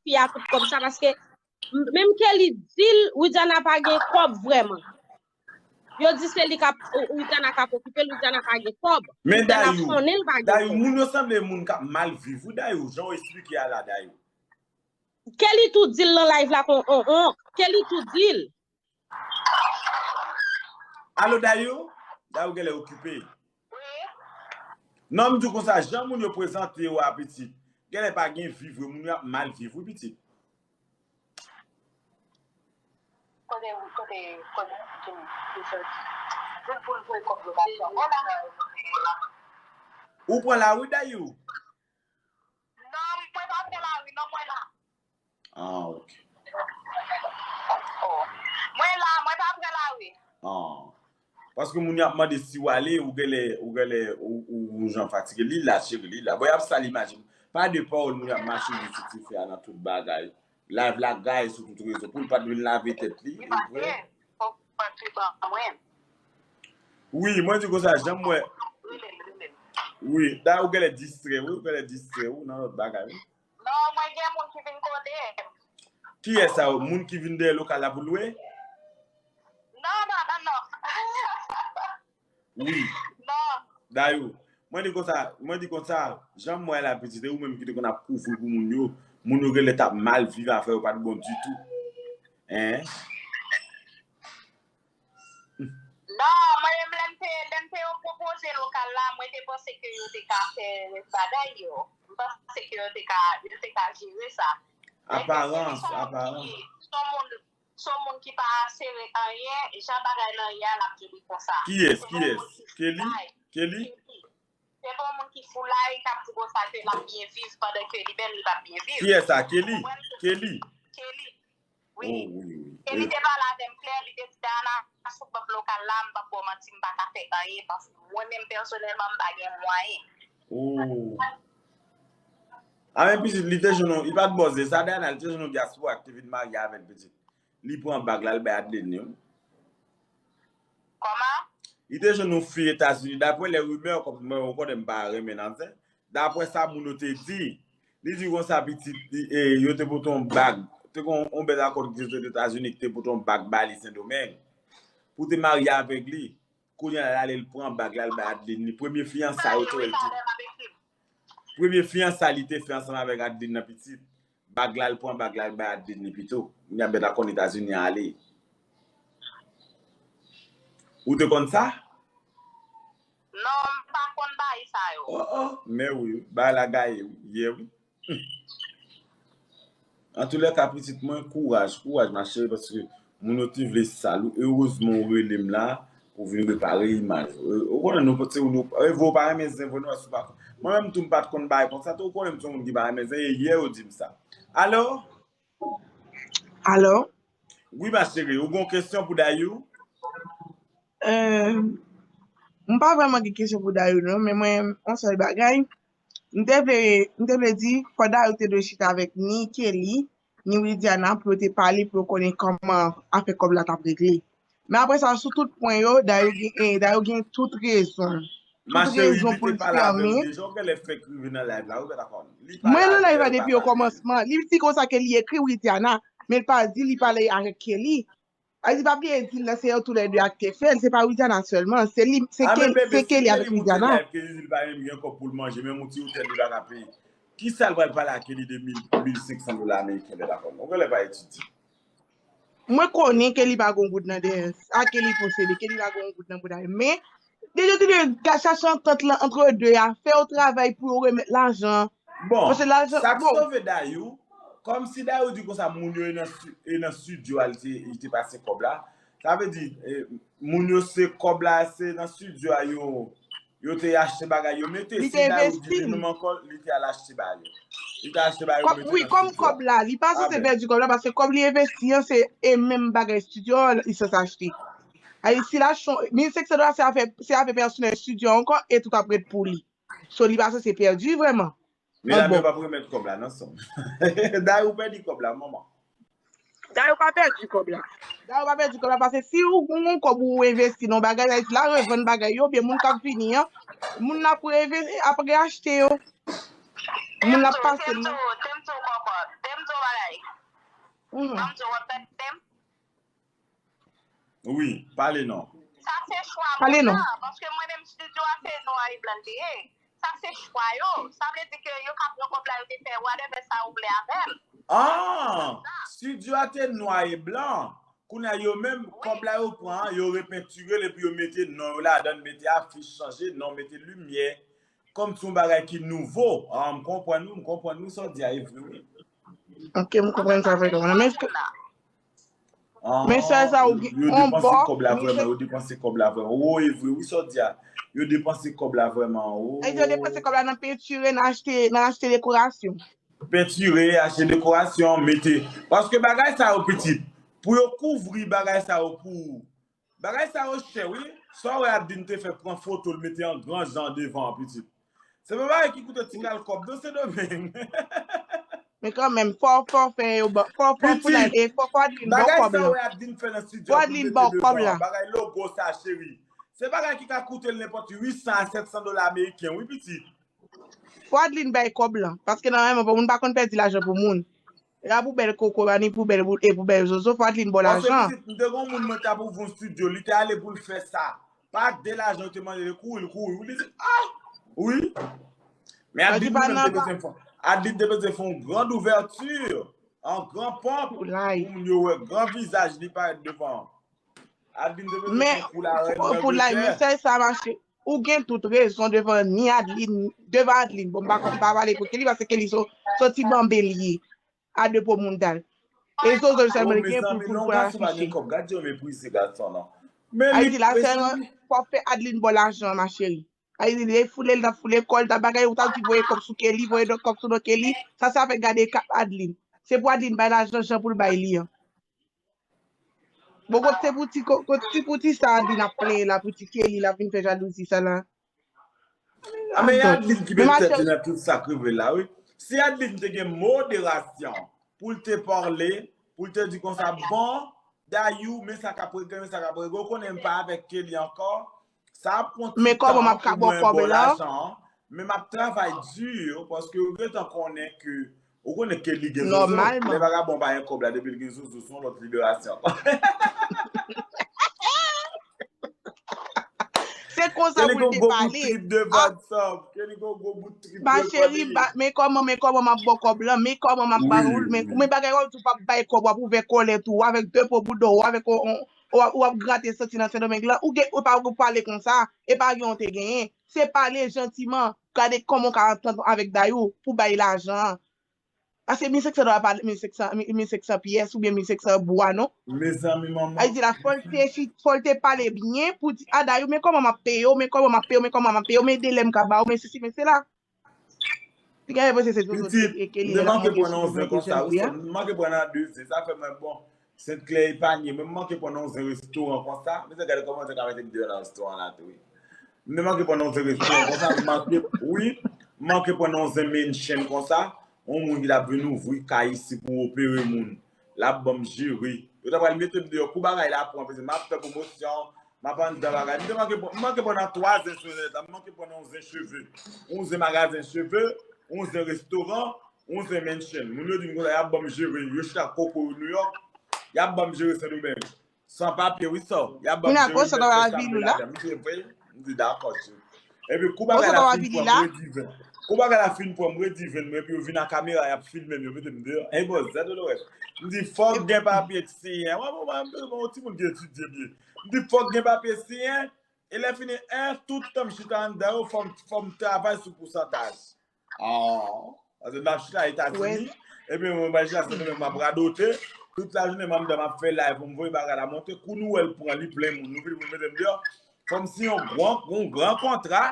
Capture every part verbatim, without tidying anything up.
fi a tout kòb sa, paske m- menm Kelly di l, Widiana pa gen kòb vrèman. Yo di se li k ap, Widiana k ap okipe l, Widiana pa gen kòb. Men Widiana Dayou, konnen l pa gen Dayou, kòb. Moun yo sanble moun k ap mal viv, wi, Dayou, jan w esplike a la, Dayou. Kelly tou di l nan live la kon on on. Kelly tou di l. Alo, Dayou? Dayou genlè okipe. Non, m di w konsa, jan moun yo prezante yo a, pitit, genlè pa gen viv, wi, moun yo ap mal viv, wi, pitit. Kote, kote, kote, Jimmy, li soti. Di l pou l voye kòb yo ba Jean. Vwala. Ou pran lari, Dayou? Non, mwen pa pran lari, non, mwen la. Ah, ok. Oh. Mwen la, mwen pa pran lari. Ah. Paske moun y ap mande si w ale, ou genlè, ou genlè, ou, ou, ou jan fatige. Li la, cheri, li la. Bon, y ap sal imaj. Pa de pawòl, moun y ap mache di ti tifi a nan tout bagay. Live la gay sou tout rezo. Pou l pa t vin lave tèt li, e vre. Wi, mwen di konsa, jan m wè. Wi, dayè ou genlè distrè, wi, ou genlè distrè, wi, nan lòt bagay, wi. Non, mwen gen moun ki vin kote m. Kiyès sa yo? Moun ki vin dèyè lokal la pou lwe? Non, non, non, non. Wi. Non. Dayou, mwen di konsa, mwen di konsa, jan m wè la pitit, e ou menm ki te konn ap kouvri pou moun yo, moun yo genlè t ap mal viv, afè yo pa t bon ditou. Hein? Non, mwen menm lè m te, lè m te pwopoze lokal la, mwen te panse ke yo te ka fè bagay yo. M panse ke yo te ka, yo te ka jere sa. Aparans, aparans. Se yon moun, se yon moun ki pa sere anyen, jan bagay lan ye a, l ap jere konsa. Kiyès, kiyès? Kelly? Kelly? Se pa yon moun ki foulay k ap di konsa ke l ap byen viv pandan ke li menm li p ap byen viv. Kiyès sa? Kelly? Kelly? Kelly. Wi. Oh, wi, wi. E li te pale avè m klè, li te di, Dayana, sou bank lokal la, m p ap ba w manti, m pa ka fè anyen, paske mwen menm pèsonèlman, m pa gen mwayen. Oh. A men pitit, li te jwenn yon, li pa t bòz de sa, Dayana, li te jwenn yon dyaspora ki te vin marye avè l pitit. Li pran bag la, li bay Adeline li, wi. Kòman? Li te jwenn yon fi Etazini, daprè lè rimè, kòm mwen, ou konnen m pa renmen nan zen. Daprè sa moun yo te di, li di konsa pitit, li, e, yo te pote yon bag. Te gen yon, yon bèl akò ki te fèt Etazini ki te pote yon bag ba li Sendomeng. Pou te marye avèk li. Kounye a, l ale, l pran bag la, l bay Adeline li. Premye fiyansa yo tou, li te. Premye fiyansa li te fè ansanm avèk Adeline nan pitit. Bag la, l pran bag la, l bay Adeline li pito. Kounye a, bèt la konn Etazini ale. Ou te konn sa? Non, m pa konn bagay sa yo. Oh, oh, men wi, bagay la gaye, wi, ye, wi. Hmm. Antoulèka, pitit mwen, kouraj, kouraj, ma chérie, paske moun yo te vle sal ou. Erezman, ou rele m la pou vin repare imaj ou. E, ou konnen nou, se ou nou, e, vre, ou pa renmen zen, vre, nou wè si ou pa konn. Mwen menm tou, m pa t konn bagay konsa, tou, ou konnen m se yon moun ki pa renmen zen, e yè yo di m sa. Alo? Alo? Wi, ma chérie, ou gen yon kesyon pou Dayou? Euh, m pa vrèman gen kesyon pou Dayou, non, men mwen, yon sèl bagay, m te vle, m te vle di, fò Dayou te dwe chita avèk ni Kelly, ni Widiana, pou yo te pale, pou yo konnen kòman afè kòb la t ap regle. Men apre sa, sou tout pwen yo, Dayou gen, eh, Dayou gen tout rezon. Tout rezon pou l fèmen. Mwen nan live la depi okòmansman. Li di konsa ke li ekri Widiana, men l pa di li pale avèk Kelly. Sa vle di, pa bliye di l lan, se yo toulède a ki te fè l, se pa Widiana sèlman, se li, se Kelly, se Kelly avèk Widiana. Li pa menm gen kòb pou l manje, menm yon ti otèl li pa ka peye. Kisa l pral pale a Kelly de mil, mil senk san dola ameriken lè l ap vann? Ou genlè pa etidye. Mwen konnen Kelly pa gen yon goud nan dèyè. Sa Kelly posede, Kelly pa gen yon goud nan bouda l. Men, deja tou de, ka chache antant lan antre de a, fè yon travay pou yo remèt lajan. Bon, sa k sove Dayou, kòmsi Dayou di konsa moun yo e nan stu-, e nan estidyo a, li te, li te pase kòb la. Sa vle di, eh, moun yo se kòb la, se nan estidyo a yo, yo te achte bagay yo mete. Si Dayou di li menm ankò, li te al achte bagay yo. Li te achte bagay yo mete nan estidyo a. Wi, kòm kòb la, li pa sanse pèdi kòb la, paske kòb li envesti an, se e menm bagay estidyo a, li sanse achte. Ay, si l achte yon, mil senk san dola, se afè, se afè pèsonèl estidyo a ankò, e tout ap ret pou li. So, li pa sanse pèdi vrèman. Men la, men yo p ap remèt kòb la nan sanm. Dayou pèdi kòb la, manman. Dayou pa pèdi kòb la. Dayou pa pèdi kòb la, paske si ou gen yon kòb ou envesti nan bagay, la revann bagay yo, oubyen moun k ap vini an, moun nan ap reve-, ap reachte yo. Moun ap pase nan. Tem di w kòkòt. Tem di w bagay. Mhm. Ban m di w, w ap pèdi tem. Wi, pale non. Sa se chwa moun nan, paske mwen menm studio a se nwa e blan li ye. Sa se chwa yo. Sa vle di ke yo ka pran kòb la, yo te fè whatever sa yo vle avè l. Ah, studio a te nwa e blan. Kounye a yo menm, kòb la yo pran, yo repentire l epi yo mete non yo ladan, mete afich, chanje non, mete limyè. Kòmsi yon bagay ki nouvo. Ah, m konprann ou, m konprann ou sa w di a, e vre wi. Ok, m konprann sa vre. Men Ah, men sè sa ou gen yon bò. Yo depanse kòb la vrèman, yo depanse kòb la vrèman. Wo, e vre wi sa w di a. Yo depanse kòb la vrèman. Wo. Yo depanse kòb la nan pentire, nan achte, nan achte dekorasyon. Pentire, achte dekorasyon, mete. Paske bagay sa yo pitit, pou yo kouvri bagay sa yo pou. Bagay sa yo chè wi. Sa w wè Adeline te fè pran foto l mete an gran jan devan an pitit. Se pa bagay ki koute ti kal kòb non Sendomeng. Men kanmenm, fò fò fè yo ban, fò fò pou la e fò fò Adeline ban kòb la. Fò Adeline ban kòb la. Bagay logo sa cheri. Se bagay ki ka koute l nenpòt uit san a sèt san dola ameriken wi pitit. Fò Adeline bay kòb la. Paske nòmalman pou moun pa konn pèdi lajan pou moun. E pa pou bèl koko a ni pou bèl e pou bèl zozo, fò Adeline ba w lajan. Paske pitit, m te gen yon moun mwen t ap ouvri yon studio, li te ale pou l fè sa. Pa de lajan yo te mande li kouri, l kouri wi, li di ah wi. Men Adeline menm te bezwen fè, Adeline te bezwen fè yon grand ouverture, an gran ponp, pou moun yo wè gran vizaj li parèt devan. Adeline te bezwen fè yon kou larèn nan Angletè. Men sè sa mache, ou gen tout rezon devan ni Adeline, devan Adeline, bon m pa konn pa pale pou Kelly paske Kelly se yon ti banbe li ye. A de po moun dal. E Zozo l sèlman li gen pou pou pou afiche. Gad jan w meprize gason non. Men li la sèlman fò fè Adeline ba w lajan ma chérie. Adeline li foule l t ap foule kò l t ap bagay ou t ap di voye kòb sou Kelly voye kòb sou non Kelly. Sa sa fè gade kap Adeline. Se pou Adeline bay lajan jan pou l bay li an. Bon kot se pou ti kot ti pou ti sa Adeline ap plenyen la pou ti Kelly la vin fè jalouzi sa la. A men Adeline ki mete tèt li nan tout sa k rive la wi. Si Adeline te gen moderasyon pou l te pale, pou l te di konsa bon, Dayou, men sa k ap regle, men sa k ap regle, ou konnen m pa avèk Kelly ankò, sa ap pran ti tan pou mwen ba w lajan an, men m ap travay di paske ou gentan konnen ke Ou konnen Kelly gen zozo. Lè vagabon pa gen kòb la depi l gen zozo se yon lòt liberasyon. Se konsa pou l te pale. Kelly gon gwo bout trip devan li. Ma cheri, men kòman, men kòman m ap ba w kòb lan, men kòman m ap ba ou l, men bagay w ap di w p ap bay kòb, w ap ouvè kòlèt ou, avèk de po bouda w, avèk w ap grate santi nan Sendomeng lan, ou gen, ou pa pale konsa, e pa gen w te genyen. Se pale jantiman, gade kòman w ka antann avèk Dayou pou bay lajan an. Paske mil senk san dola pa mil senk san, mil senk san pyès oubyen mil senk san bwa non. Mezanmi manman. Ayiti la fò l te chit, fò l te pale byen pou di a Dayou men kòman m ap peye w, men kòman m ap peye w, men kòman m ap peye w, men delè m ka ba w, men sesi, men sela. Li genlè panse se Jojo ki e Kelly la manke pran nan yon zen konsa wi, m manke pran nan de zen, sa fè mwen bon. Sent Klè epanye mwen, m manke pran nan yon zen restoran konsa, mezanmi gade kòman zen ka mete m deyò nan restoran la tou wi. M te manke pran nan yon zen restoran konsa, m manke, wi, m manke pran nan yon zen mansion konsa, yon moun ki t ap vin ouvri kay isi pou opere moun, l ap ban m jere. Yo ta pral mete m deyò, kou bagay la pran, paske m ap fè pwomosyon, m ap anndan bagay. M te manke pran, m manke pran nan twa zen sou entènèt la, m manke pran nan yon zen cheve, yon zen magazen cheve, yon zen restoran, yon zen mansion. Moun yo di m konsa, y ap ban m jere, yo chita koko yo New York, y ap ban m jere Sendomeng. San papye wi sa. Y ap ban m jere, m fè sa m vle ladan. M di vre, m di dakò cheri. Epi kou bagay la fin pran m rediven. Kou bagay la fin pran m rediven mwen epi yo vin ak kamera y ap filme m, yo mete m deyò. Ey bòs, zè Dolores. M di fòk gen papye siyen. Mwen mwen mwen mwen yon timoun ki etidye byen. M di fòk gen papye siyen. E lè fini en tout tan m chita anndan yo fò m fò m travay sou pousantaj. Ah, paske m ap chita Etazini, epi mwen bay chita Sendomeng m ap radote, tout lajounen m anndan m ap fè live pou m voye bagay la monte, kou nou wè l pran li plen moun, nou vin pou mete m deyò, fò m siyen yon gran, yon gran kontra,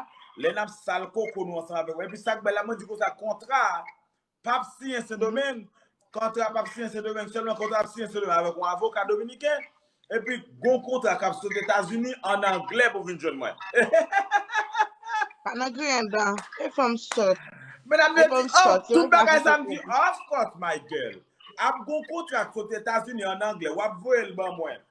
lè n ap sal koko nou ansanm avèk ou, epi sa k bèl la mwen di konsa kontra a p ap siyen Sendomeng, kontra p ap siyen Sendomeng sèlman, kontra ap siyen Sendomeng avèk yon avoka dominiken, epi gon kontra k ap sot Etazini an anglè pou vin jwenn mwen. Pa nan griyen dan, e fanm sòt. Medam yo di, oh, tout bagay sa m di, of course my girl. Ap gon kontra k sot Etazini an anglè, w ap voye l ban mwen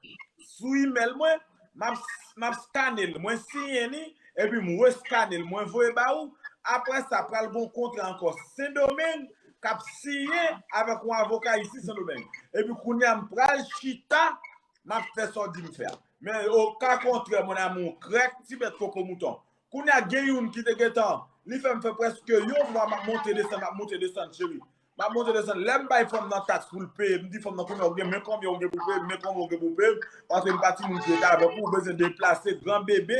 sou email mwen, m ap, m ap skane l, mwen siyen li, epi m reskane l, mwen voye ba ou, Apre sa, pral gen yon kontra ankò Sendomeng k ap siyen avèk yon avoka isi Sendomeng. Epi kounye a, m pral chita, m ap fè sa w di m fè a. Men o ka kontrè, mon amour, krèk, ti bèt koko mouton. Kounye a, gen youn ki te gentan, li fè m fè prèske yon mwa, m ap monte desann, m ap monte desann, cheri. M ap monte desann. Lè m bay fanm nan taks pou l peye, m di fanm nan, kounye a, ou gen men konbyen ou gen pou peye m, men konbyen ou gen pou peye m, paske m pa timoun ki rete avèk ou, ou bezwen deplase gran bebe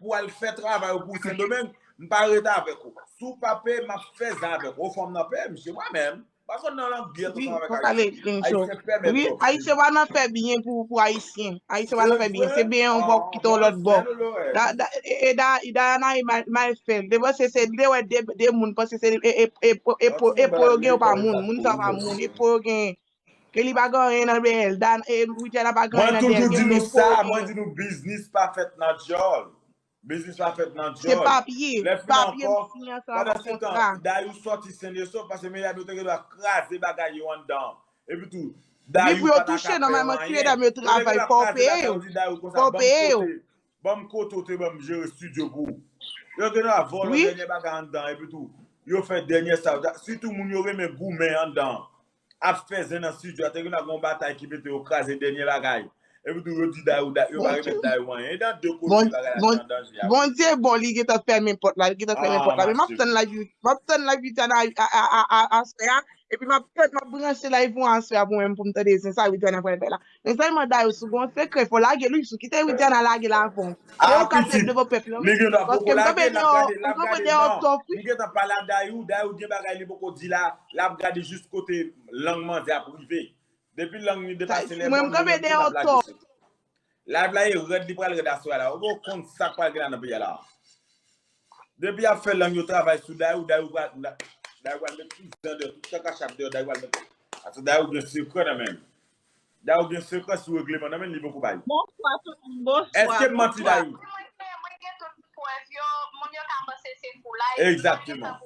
pou al fè travay ou pou Sendomeng, m pa rete avèk ou. Si w pa peye m, m ap fè zan avèk ou. Fanm nan peye m, se mwen menm. Pa konn nan langyèt ansanm avèk Ayisyen. Ayisyen pèmèt wi, Ayisyen pa nan fè byen pou, pou Ayisyen. Ayisyen pa nan fè byen. Se byen yon bò ki kite yon lòt bò. Da- da- E e da- e Dayana e mal, mal fè l. Devan se, se de wè de, de moun panse se e, e, e, e, e po yo gen yo pa moun. Moun sa pa moun. E po yo gen. Ke li pa gen anyen nan dèyè l. Dan, e, Widiana pa gen anyen nan dèyè l. Mwen toujou di nou sa, mwen di nou biznis pa fèt nan djòl. Biznis pa fèt nan djòl. Se papye. Lè fin ankò, pandan se tan, Dayou sòti sen e sof, paske medam yo te gen dwa kraze bagay yo anndan. Epi tou, Dayou pa ta ka fè yo anyen. Yo te gen dwa kraze bagay, yo di Dayou konsa, ban m kote, ban m kote ou te ban m jere estidyo pou ou. Yo te gen dwa vòlò dènyè bagay anndan, epi tou, yo fè dènyè sa yo ta, sitou moun yo renmen goumen anndan. Ap fè zen nan estidyo a, te gen ap gen yon batay ki mete yo kraze dènyè bagay. Epi tou yo di Dayou, da- yo pa remèt Dayou anyen. E nan de kote bagay la te an danje a. Bondye bon, li gentan fèmen pòt la, li gentan fèmen pòt la. Men m ap tann live, m ap tann live Widiana a, a, a, a, a, aswè a. Epi m ap tann, m ap branche live ou aswè a pou mwen, pou m tande zen sa Widiana pral fè la. Men sèlman Dayou, si w gen yon sekrè, fò w lage l wi, si w kite Widiana lage l avan. Se ou k ap lève devan pèp la wi. Paske m kanpe deyò, m kanpe deyò tòf wi. M gentan pale a Dayou, Dayou gen bagay li poko di la, l ap gade jis kote lang manzè ap rive. Depi lang li depase lè mòn, li menm tou l ap lage sou. Live la e rèd, li pral rèd aswè a la. Ou konn sa k pral gen la nan peyi a la. Depi y ap fè lang yo travay sou Dayou, Dayou pral, Dayou pral met tout zen deyò, tout kaka chat deyò, Dayou pral met. Paske Dayou gen sekrè nan men l. Dayou gen sekrè sou regleman nan men l, li poko bay. Bonswa tout moun, bonswa. Èske m manti, Dayou? Mwen gen, mwen gen tout prèv yo, moun yo ka panse se foulay, yo gen tankou foulay. Egzakteman.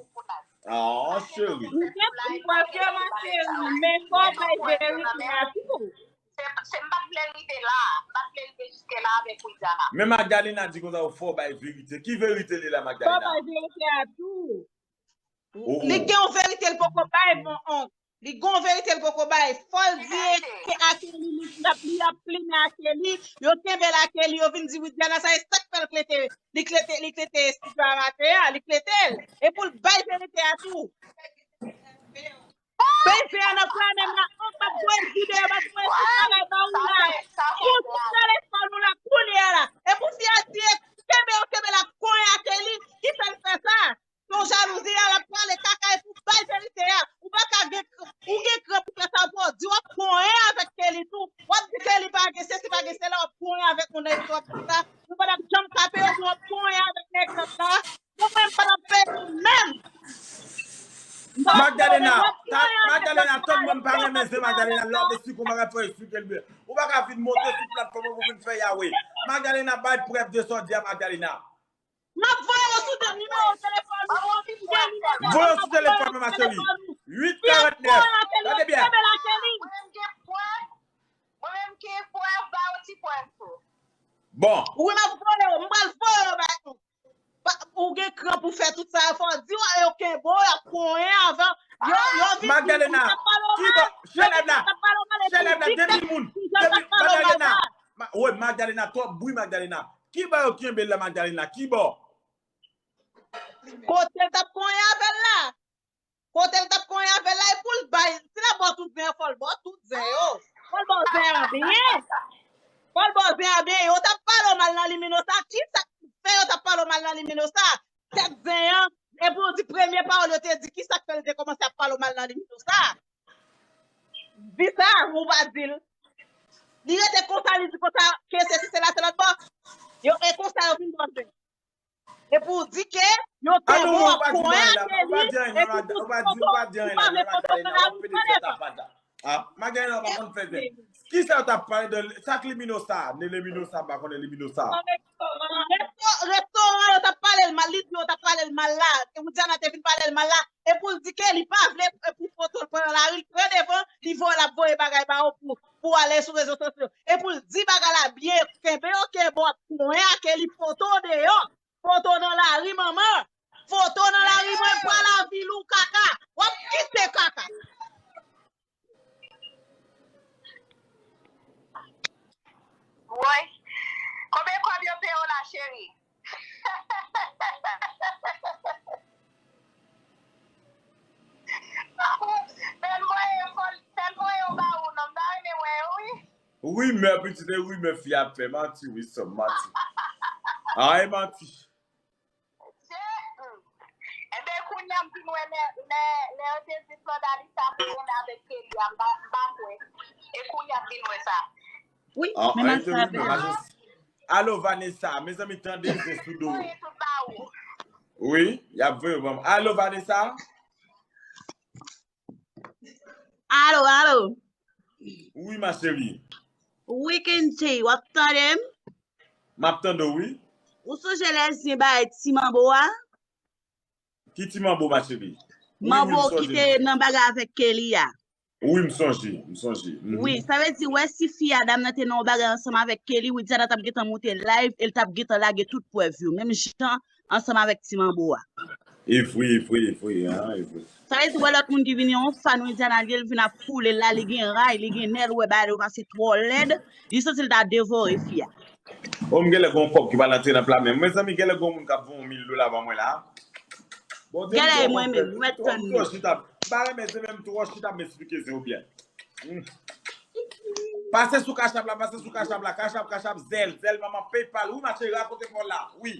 Ah, cheri. Ou gen tout prèv yo, ma chérie, men fò w bay verite a tou. Se, se, m pa t vle rive la. M pa t vle rive jiske la avèk Widiana. Men Magdalena di konsa, ou fò bay verite. Ki verite li la, Magdalena? Fò bay verite a tou. Li gen yon verite l poko bay, mon onk. Li gen yon verite l poko bay. Fò l di ke Akelly, li ap, li ap plimen Akelly. Yo kenbe l Akelly, yo vin di Widiana sa, e sa k fè l klete, li klete, li klete estidyo a maten an, li klete l. E pou l bay verite a tou. Bebe a nan pwa menm la, on pa voye videyo, pa voye tout bagay ba ou la. Pou tout telefòn ou la kounye a la. E pou fi a di, kenbe yo kenbe l ap konyen Akelly, ki fè l fè sa? Se yon jalouzi a, l ap pale kaka e pou bay verite a. Ou pa ka gen, ou gen kran pou fè sa, ou di w ap konyen avèk Kelly tou. W ap di Kelly pa gen sesi, pa gen sela, w ap konyen avèk moun nan epi w ap di sa. Ou pa t ap janm tape yo, w ap konyen avèk nèg nan sa. Mwen menm pa t ap peye menm. Magdalena, Magdalena, tann mwen, m pa renmen zen Magdalena, lè w ap esplike yon bagay, fò w esplike l byen. Ou pa ka vin monte sou platfòm ou pou vin fè yawe. Magdalena, bay prèv de sa w di a, Magdalena. M ap voye w sou nimewo telefòn ou. Voye w sou telefòn mwen, ma chérie. Uit karant nèf. Gade byen. Mwen menm gen prèv. Mwen menm gen prèv, ba yo ti prèv tou. Bon. Wi, m ap voye w, m pral voye w ba nou. Ou gen kran pou fè tout sa, fò w di w yo kenbe w, y ap konyen avan. Yo, yo vin di, Magdalena, ki bò, chèlèv la, chèlèv la, depi moun, depi, Magdalena, wi, Magdalena, twòp bri, Magdalena. Ki bò yo kenbe l la, Magdalena, ki bò? Kote l t ap konyen avè l la. Kote l t ap konyen avè l la, e pou l bay, si l ap ba w tout zen an, fò l ba w tout zen yo. Fò l ba w zen an byen. Fò l ba w zen an byen. Yo t ap pale w mal nan Liminosa. Ki sa k fè yo t ap pale w mal nan Liminosa? Tèt zen an. Epi w di premye pawòl yo te di, ki sa k fè l te kòmanse ap pale w mal nan Liminosa? Di sa, ou pa di l. Li rete konsa, li di konsa, ke se si se la, se lòt bò. Yo, e konsa yo vin ba w zen. E pou w di ke yo te bon ap konyen ak Kelly, epi pou foto, ou pa vle foto nan lari, tande sa. Ah, Magdalena pa konn fè zen. Kisa yo t ap pale de sa k Liminosa? Ne Liminosa, m pa konnen Liminosa. Resto-, restoran yo t ap pale l mal, li di yo t ap pale l mal la. E Widiana te vin pale l mal la. E pou l di ke li pa vle, e pou foto l pran nan lari, l pran devan, li voye, l ap voye bagay ba yo pou, pou ale sou rezo sosyo. E pou l di bagay la byen, kenbe yo, kenbe w ap konyen ak Kelly, foto deyò. Foto nan lari, manman. Foto nan Rimè, pitit, e rimè fi ap fè. Manti, wi, sòm, manti. A, e manti. Enben, kounye a m vin wè lè, lè, lè yo te di Flanda li sa pou yon avèk Kelly a, m pa, m pa kwè. E kounye a m vin wè sa. Wi, men mal frape. Alo, Vanessa, mezanmi, tande se sou do. Wi, y ap voye w ban m. Alo, Vanessa? Alo, alo. Wi, ma chérie. Wi, Kenji, w ap tande m? M ap tande w, wi. Ou sonje lè zen bay ti manbo a? Ki ti manbo, ma chérie? Manbo ki te nan bagay avèk Kelly a. Wi, m sonje, m sonje. Wi, sa vle di, wè si fi a dam nan te nan yon bagay ansanm avèk Kelly, Widiana t ap gentan moute live e l t ap gentan lage tout prèv yo, menm jan ansanm avèk ti manbo a. E vre, e vre, e vre, an, e vre. Sa vle di, wè lòt moun ki vini yon fan Widiana li ye, l vin ap foule l la, li gen ray, li gen nèl, wè bagay yo pase twò lèd, li santi l ta devore fi a. O, m genlè gon kòb ki pral antre nan pla men m. Mezanmi, genlè gon moun k ap voye yon mil dola ban mwen la. Bondye, genlè e mwen menm, mwen tann li. M pa renmen zen, men m twò chita, m esplike zen yo byen. Pase sou Cash App la, pase sou Cash App la, Cash App, Cash App, zèl, zèl manman, PayPal, wi, ma chérie, rakonte fò la, wi.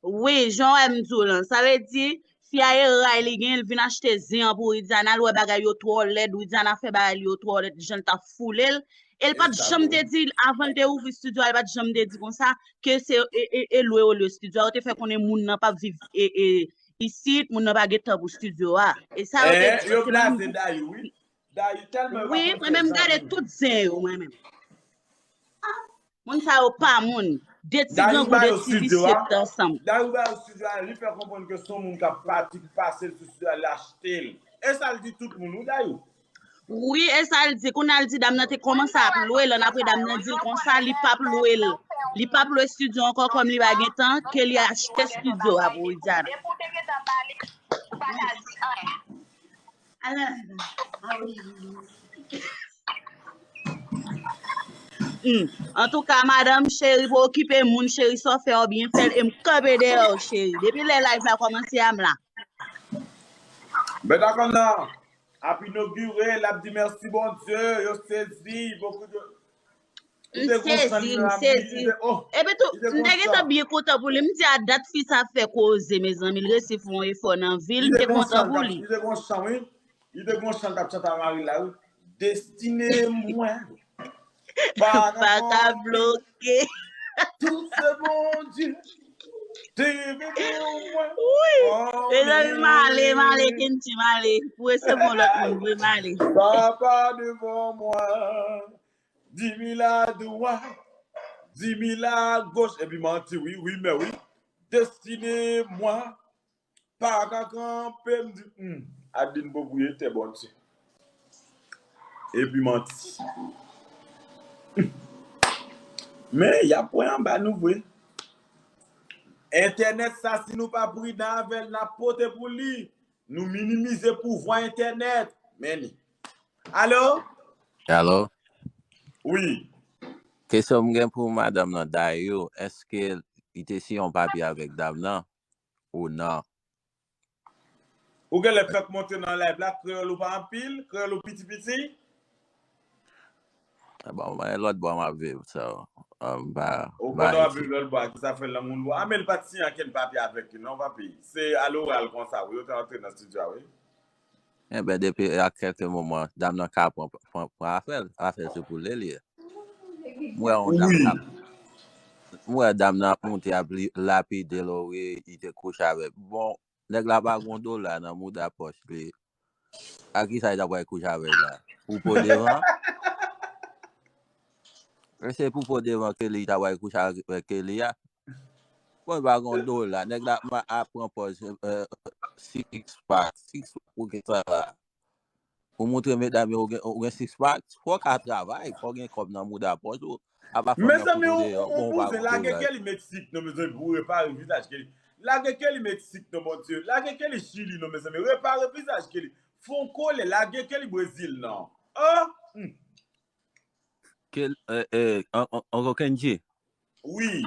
Wi, jan w wè m di w lan, sa vle di, fi a e ray li gen, l vin achte zen an pou Widiana, l wè bagay yo twò lèd, Widiana fè bagay li yo twò lèd, jan l t ap foule l. E l pa t janm te di, avan l te ouvri estidyo a, l pa t janm te di konsa, ke se e, e, e lwe yo lwe estidyo a, yo te fè konnen moun nan p ap viv e, e, isit, moun nan pa gen tan pou estidyo a. E sa yo te di, yo blaze Dayou, wi. Dayou tèlman yo pa konn fè zen. Wi, mwen menm gade tout zen yo, mwen menm. Moun sa yo pa moun. De ti grangou, de ti visye ki t ansanm. Dayou ba yo estidyo a, li fè konprann ke se yon moun k ap pati, ki pase l sou estidyo a, li achte l. E sa l di tout moun, wi, Dayou. Wi, e sa l di. Kounye a l di dam nan te kòmanse ap lwe l, annapre dam nan di l konsa, li p ap lwe l. Li p ap lwe estidyo ankò kòm li pa gen tan, ke li achte estidyo a pou Widiana. Hmm. Antouka, madanm, cheri, pa okipe moun, cheri, sa w fè, w byen fè l, e m kanpe dèyè w, cheri. Depi lè live la kòmanse a, m la. Bèt a kòm nan ap inogire, l ap di mèsi Bondye, yo sezi, bokou de. M sezi, m sezi. Epi tou, m te gentan byen kontan pou li. M di a dat fi sa fè koze, mezanmi. L resi fè yon efò nan vi l, m te kontan pou li. Li te gon chan, wi. Li te gon chan l t ap chante a mari l la, wi. Destine mwen pa ka bloke. Tout se Bondye. Te vle pou mwen. Wi. Mezanmi, m ale, m ale, Kenji, m ale. Pou resevwa lòt moun, wi, m ale. Papa devan mwen. Di mil a dwat, di mil a goch, epi manti, wi, wi, men wi. Destine mwen pa ka kanpe, m di, hmm, Adeline pwopriyetè Bondye. Epi manti. Men, y ap pran anba nou vre. Entènèt sa, si nou pa pridan avè l, n ap pote pou li. Nou minimize pouvwa entènèt. Men li. Alo? Alo? Wi. Kesyon m gen pou madanm nan, Dayou, èske li te siyen yon papye avèk dam nan ou nan? Ou genlè fèk monte nan live la, kreyòl ou pa anpil, kreyòl ou piti piti? Bon, mwen lòt bò m ap viv, so, m pa. Ou konnen w ap viv lòt bò, ki sa fè lang ou lou? A, men li pa t siyen ankenn papye avèk li, non, papi. Se aloral konsa, wi, yo te antre nan estidyo a, wi. Enben, depi a kèlke moman, dam nan ka pran, pran, pran afè l, afè l se pou li l ye. M wè yon dam k ap, m wè dam nan ap moute, ap lapide l, wi, li te kouche avèk. Bon, nèg la pa gon dola nan mouda pòch li. A kisa li ta pral kouche avè l la? Pou po devan? E se pou po devan ke li ta pral kouche avèk ke li a? Bon, li pa gon dola. Nèg la ap pran pòz six pack. Six pack pou kisa la? Pou montre medam yo ou gen, ou gen six pack, fò w ka travay, fò w gen kòb nan mouda pòch ou. Apa fò w gen kouto deyò, bon, ou pa gon dola. Lage Kelly Meksik non, mezanmi, pou repare vizaj Kelly. Lage Kelly Meksik non, Bondye. Lage Kelly Chili non, mezanmi. Repare vizaj Kelly. Fon kole, lage Kelly Brezil non. Oh! Hmm. Kel, eh, eh, Uncle Kenji. Wi.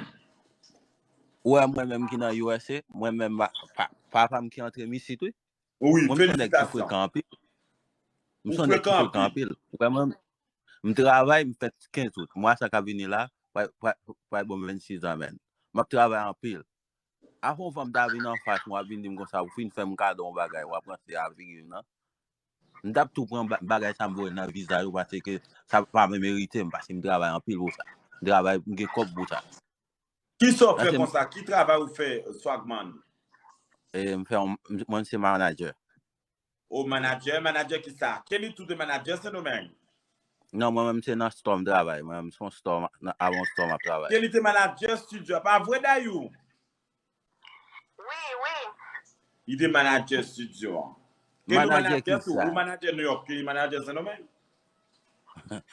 Ou wè mwen menm ki nan U S A, mwen menm, papa m ki antre m isit, wi. Wi, mwen m se yon nèg ki frekan anpil. M se yon nèg ki frekan anpil. Ou wè mwen, M travay, m fè kenz out. Mwa sa k ap vini la, pral, pral, pral ban m vennsis an, menn. M ap travay anpil. Avan w wè m ta vin anfas mwen, w ap vin di m konsa, ou fin fè m kado yon bagay, w ap ranse a figi m nan. M t ap tou pran ba- bagay sa m voye nan vizaj ou, paske sa pa merite m, paske m travay anpil pou sa. M travay, m gen kòb pou sa. Ki sa w fè konsa? Ki travay ou fè, Swagman? E, m fè yon, mwen se manager. O manager, manager ki sa? Kelly tou te manager Sendomeng? Non, mwen menm se nan store m travay. Mwen menm se yon store, nan, avon store m ap travay. Kelly te manager studio. Pa vre, Dayou? Wi, wi. Li te manager studio an. Kelly Manager manager ki tou, sa? Ou manager New York, Kelly manager Sendomeng?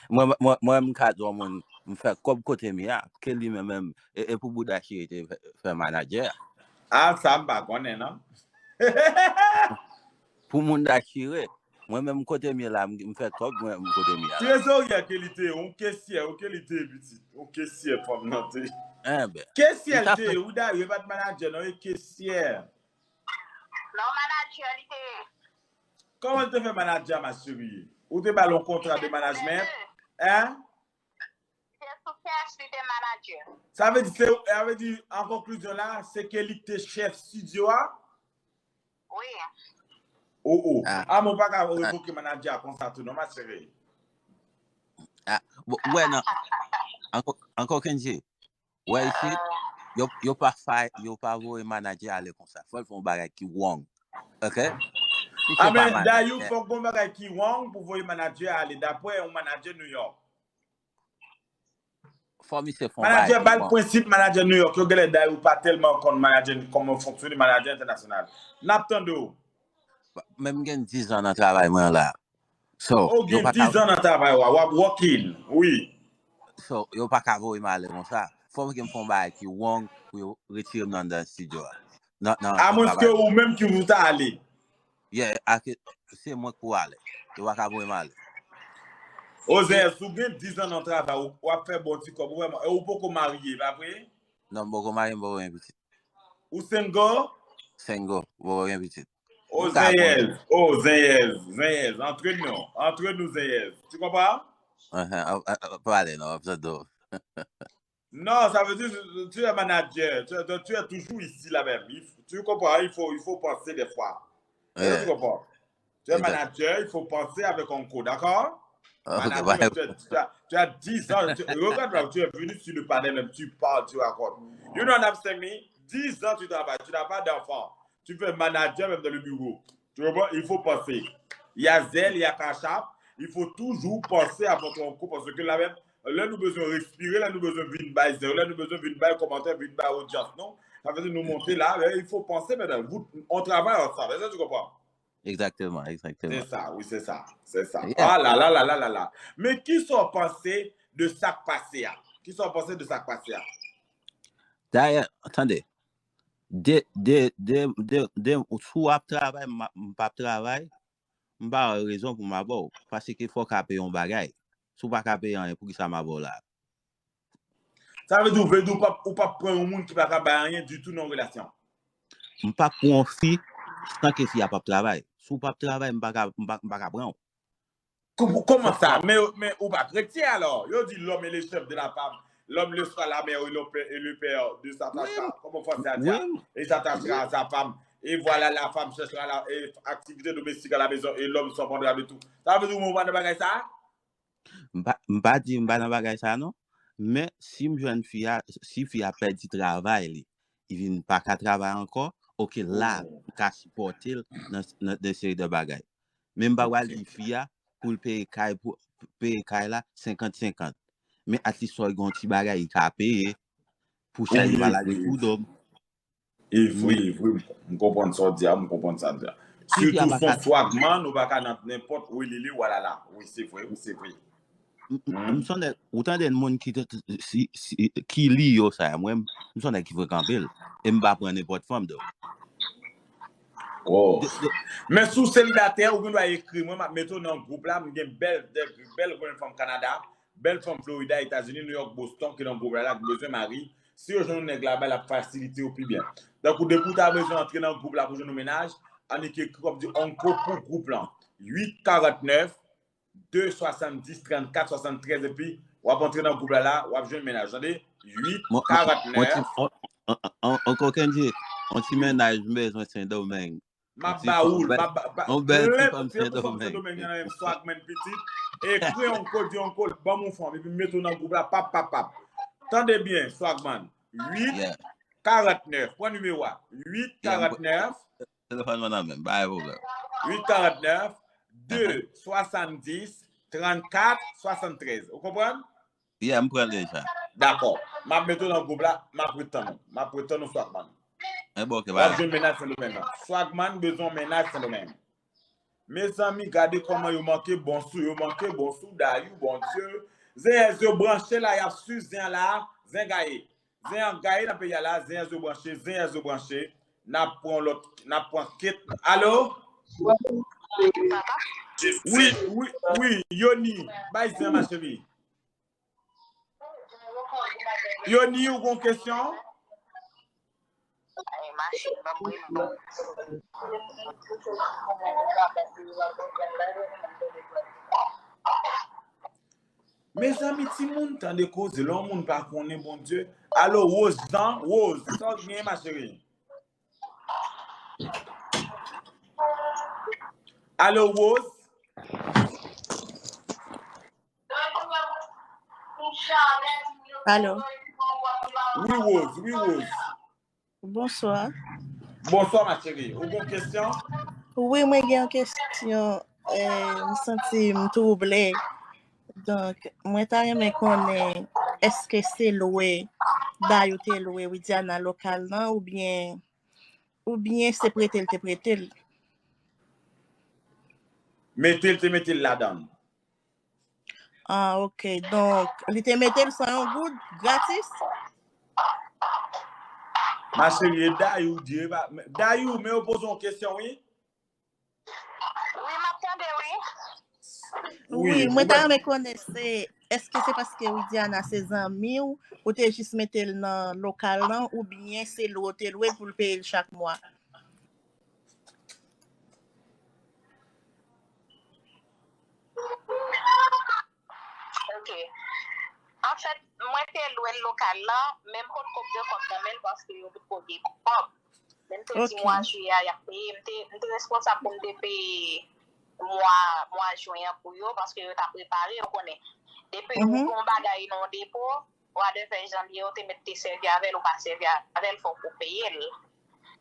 Mwen, mwen, mwen, m ka di yon moun, m fè kòb kote m ye a, Kelly menm, menm, e, e pou bouda chire te fè, fè manager a. Ah, sa m pa konnen, non. Pou moun da chire, mwen menm kote m ye la, m, m fè kòb, mwen, m kote m ye a. Trezorye Kelly te, yon kesyè, yon Kelly te pitit, yon kesyè fanm nan te. Enben. Kesyè l te, ou da, yo pa t manager, non, e kesyè. Non, manager li te ye. Kòman l te fè manager, ma chérie? Ou te ba l yon kontra de management? Hein? Se sou kèch li te manager. Sa vle di, se, sa vle di, an konklizyon la, se Kelly ki te chèf studio a? Wi. Oh, oh. Ah. Ah, mwen pa ka revoke manager a konsa tou, non, ma chérie. Ah, bon, wè, nan, ankò, ankò Kenji, wè isi, yo, yo pa fè, yo pa voye manager ale konsa. Fò l fè yon bagay ki wrong. Ok? Si se Ah, pa men, Dayou, manager, fòk gon bagay ki wrong pou voye manager ale, dapre yon manager New York. fò misye fè yon Manager bagay ba ki l wrong. Prensip, manager New York, yo genlè Dayou pa tèlman konn manager, kòman fonksyone manager entènasyonal. N ap tande w. Men m gen diz an nan travay mwen la. So, Ou yo gen pa ka, diz an nan travay w a, w ap working, wi. So, yo pa ka voye m ale konsa. Fò m gen fè yon bagay ki wrong pou yo retire m nan, nan studio a. Nan, nan, A nan mwens ke travay. Ou menm ki pou ta ale. Yeah, ake, se mwen k pou ale. Yo pa ka voye m ale. Ozè, si w gen diz an nan travay, ou, w ap fè bon ti kòb, ou vrèman, e ou poko marye, pa vre? Non, m poko marye, m poko gen pitit. Ou single? Single, m poko gen pitit. O M ka Zenyèz, o Zenyèz, Zenyèz, antre nou, antre nou Zenyèz. Tu comprends? Enhen, a, a, a, pale non, ap tande w. Non, ça veut dire, tu es manager, tu, tu, tu es toujours ici là même. Il f- tu comprends? Il faut, il faut penser des fois. Est-ce que tu comprends? Tu es manager, il faut penser avec un coup, d'accord? Ok, Manager, bye. tu as, tu as, tu as dix ans, tu, regarde là, tu es venu sur le panel, même tu parles, tu racontes. You don't have cinq minutes, dix ans tu travailles, tu n'as pas d'enfant. Tu fais manager même dans le bureau. Tu comprends? Il faut penser. Il y a Zelle, il y a Cash App. Il faut toujours penser à votre coup parce que là même, lè nou bezwen respire, lè nou bezwen vin bay zèl, lè nou bezwen vin bay kòmantè, vin bay odyans nou. Sa vle di nou monte la, il faut penser maintenant. Vous, on travaille ensemble. Est-ce que tu comprends? Exactement, exactement. C'est ça, oui, c'est ça. C'est ça. Yeah. Ah là là là là là là. Men kisa w panse de sa k pase a? Kisa w panse de sa k pase a? Dayè, tande, de, de, de, de, de, si w ap travay, m, m p ap travay, m pa wè rezon pou m ap ba w. Paske fò w ka peye yon bagay. Si w pa ka peye anyen, poukisa m ap ba w la? Sa vle di ou vle di ou p ap, ou p ap pran yon moun ki pa ka bay anyen ditou nan yon relasyon. M p ap pran yon fi san ke fi a p ap travay. Si w p ap travay, m pa ka, m pa, m pa ka pran w. Kòman sa? Men, men ou pa kretyen alò? Yo di l'homme est le chef de la femme. L'homme le sera la mère et le père, et le père de sa tâche-là. Comment français a dit? Et s'attachera à sa femme. Et voilà, la femme cherchera la, et activité domestique à la maison et l'homme s'en prendra de tout. Sa vle di ou pa nan bagay sa? M pa, m pa di m pa nan bagay sa non. Men si m jwenn fi a, si fi a pèdi travay li, li vin pa ka travay ankò, ok, la, m ka sipòte l nan, nan de seri de bagay. Men m pa pral di fi a pou l peye kay, pou peye kay la senkant senkant. Men at least fò l gen yon ti bagay li ka peye pou chè li pa lage kou do m. E vre, e vre, m konprann sa w di a, m konprann sa w di a. Sitou son Swagman, ou pa ka nan nenpòt wi li li, walala. Wi, se vre, wi, se vre. M, m, m sonje, ou tande moun ki, te- te- si, si, ki li yo sa, mwen, m sonje ki frekan anpil. E m pa pran nenpòt fanm, do. Oh. Men si w selibatè, ou gen dwa ekri mwen, m ap mete w nan gwoup la, m gen bèl, de bèl grenn fanm Kanada, bèl fanm Florida, Etazini, New York, Boston, ki nan gwoup la, la, ki bezwen mari. Si yo jwenn yon nèg laba, l ap fasilite yo pi byen. Donk, ou depi w ta bezwen antre nan gwoup la pou jwenn yon mennaj, annik ekri kòm di onko pou gwoup lan. uit karant nèf, de swasanndis trannkat swasanntrèz, epi w ap antre nan gwoup la, la, w ap jwenn mennaj, tande? Uit karantnèf. On kokenn di, on ti mennaj m bezwen Sendomeng. M ap ba ou l, m ap ba, ba, plen, plen fanm Sendomeng nan menm Swagman pitit. Ekri yon kòd, yon kòd, ban m yon fanm, epi m mete w nan gwoup la, pap, pap, pap. Tande byen, Swagman. Uit karantnèf, pran nimewo a. Uit karantnèf. Telefòn mwen nan menm, pa gen pwoblèm. Uit karantnèf, de swasanndis trannkat swasanntrèz. Ou konprann? Yeah, m pran l deja. Dakò. M ap mete w nan gwoup la, m ap ret tann ou. M ap ret tann ou, Swagman. Enben, ok, w ap jwenn mennaj Sendomeng nan. Swagman bezwen mennaj Sendomeng. Mezanmi, gade kòman yo manke bon sou, yo manke bon sou Dayou, Bondye. Zenyèz yo branche la, y ap swiv zen an la, zen gaye. Zen an gaye nan peyi a la, zenyèz yo branche, zenyèz yo branche. N ap pran lòt, n ap pran kèt. Alo? Wi, wi, wi, Yoni, bay zen, ma chérie. Yoni, ou gon kesyon? Mezanmi, timoun, tande koze, lè yon moun pa konnen Bondye. Alo, Rose Jean, Rose, sa w gen, ma chérie? Alo, Rose? Alo. Wi, Rose, wi, Rose. Bonswa. Bonswa, ma chérie. Ou gen kesyon? Wi, mwen gen yon kesyon. Eh, m santi m twouble. Donk, mwen ta renmen konnen, èske se lwe Dayou te lwe Widiana lokal nan, oubyen, oubyen se prete l te prete l? Mete l te mete l ladan l. Ah, ok. Donk, li te mete l san yon goud, gratis? Ma chérie, e Dayou di, e pa, Dayou, men yo poze yon kesyon, wi. Wi, m ap tande, wi. Wi, mwen ta renmen konnen se, èske se paske Widiana se zanmi w, ou te jis mete l nan lokal lan, oubyen se lwe w te lwe pou l peye l chak mwa? Ok. Anfèt, mwen te lwe l lokal lan, men m potko gen kòb nan men l paske yo potko gen kòb. Men m te di mwa jiyè a y ap peye, m te, m te responsab pou m te peye mwa, mwa jen an pou yo paske yo t ap repare, ou konnen. Depi ou gen yon bagay nan yon depo, mwa de fè janvye, ou te mèt te sèvi avè l, ou pa sèvi avè l, fòk ou peye l.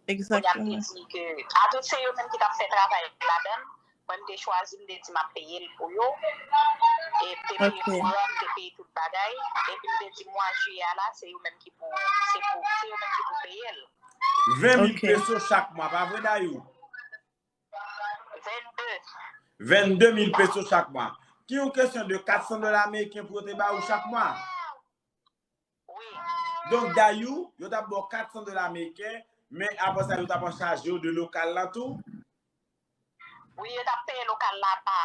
Kounye a m te di ke, atout se yo menm ki t ap fè travay ladan l, mwen m te chwazi, m te di m ap peye l pou yo. E m te peye kouran, m te peye tout bagay. Epi m te di mwa jiyè a la, se yo menm ki pou, se pou, se yo menm ki pou peye l. Ven mil peso chak mwa, pa vre, Dayou? Vennde. Vennde mil peso chak mwa. Ki yon kesyon de kat san dola ameriken pou yo te ba ou chak mwa? Wi. Donk, Dayou, yo t ap ba w kat san dola ameriken, men apre sa, yo t ap anchaje w de lokal la tou? Wi, yo t ap peye lokal la pa.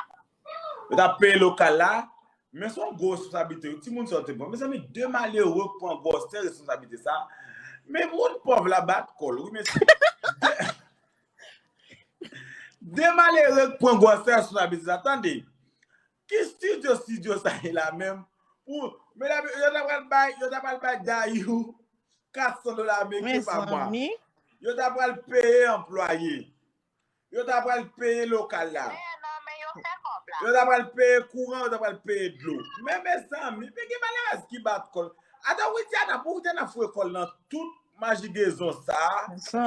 Yo t ap peye lokal la, men se yon gwo responsablite. Timoun sa yo te pran. Mezanmi, de malere k pran gwosè responsablite sa. Men moun pòv la bat kò l, wi, mesye. De, de malere k pran gwosè responsablite sa. Tande, ki studio, studio sa ye la menm? Pou, medam, yo ta pral bay, yo ta pral bay Dayou kat san dola ameriken pa mwa. Yo ta pral peye anplwaye. Yo ta pral peye lokal la. Yo ta pral peye kouran, yo ta pral peye dlo. Men mezanmi, men gen malerèz ki bat kò l. Ata Widiana, pou Widiana foure kò l nan tout majigezon sa.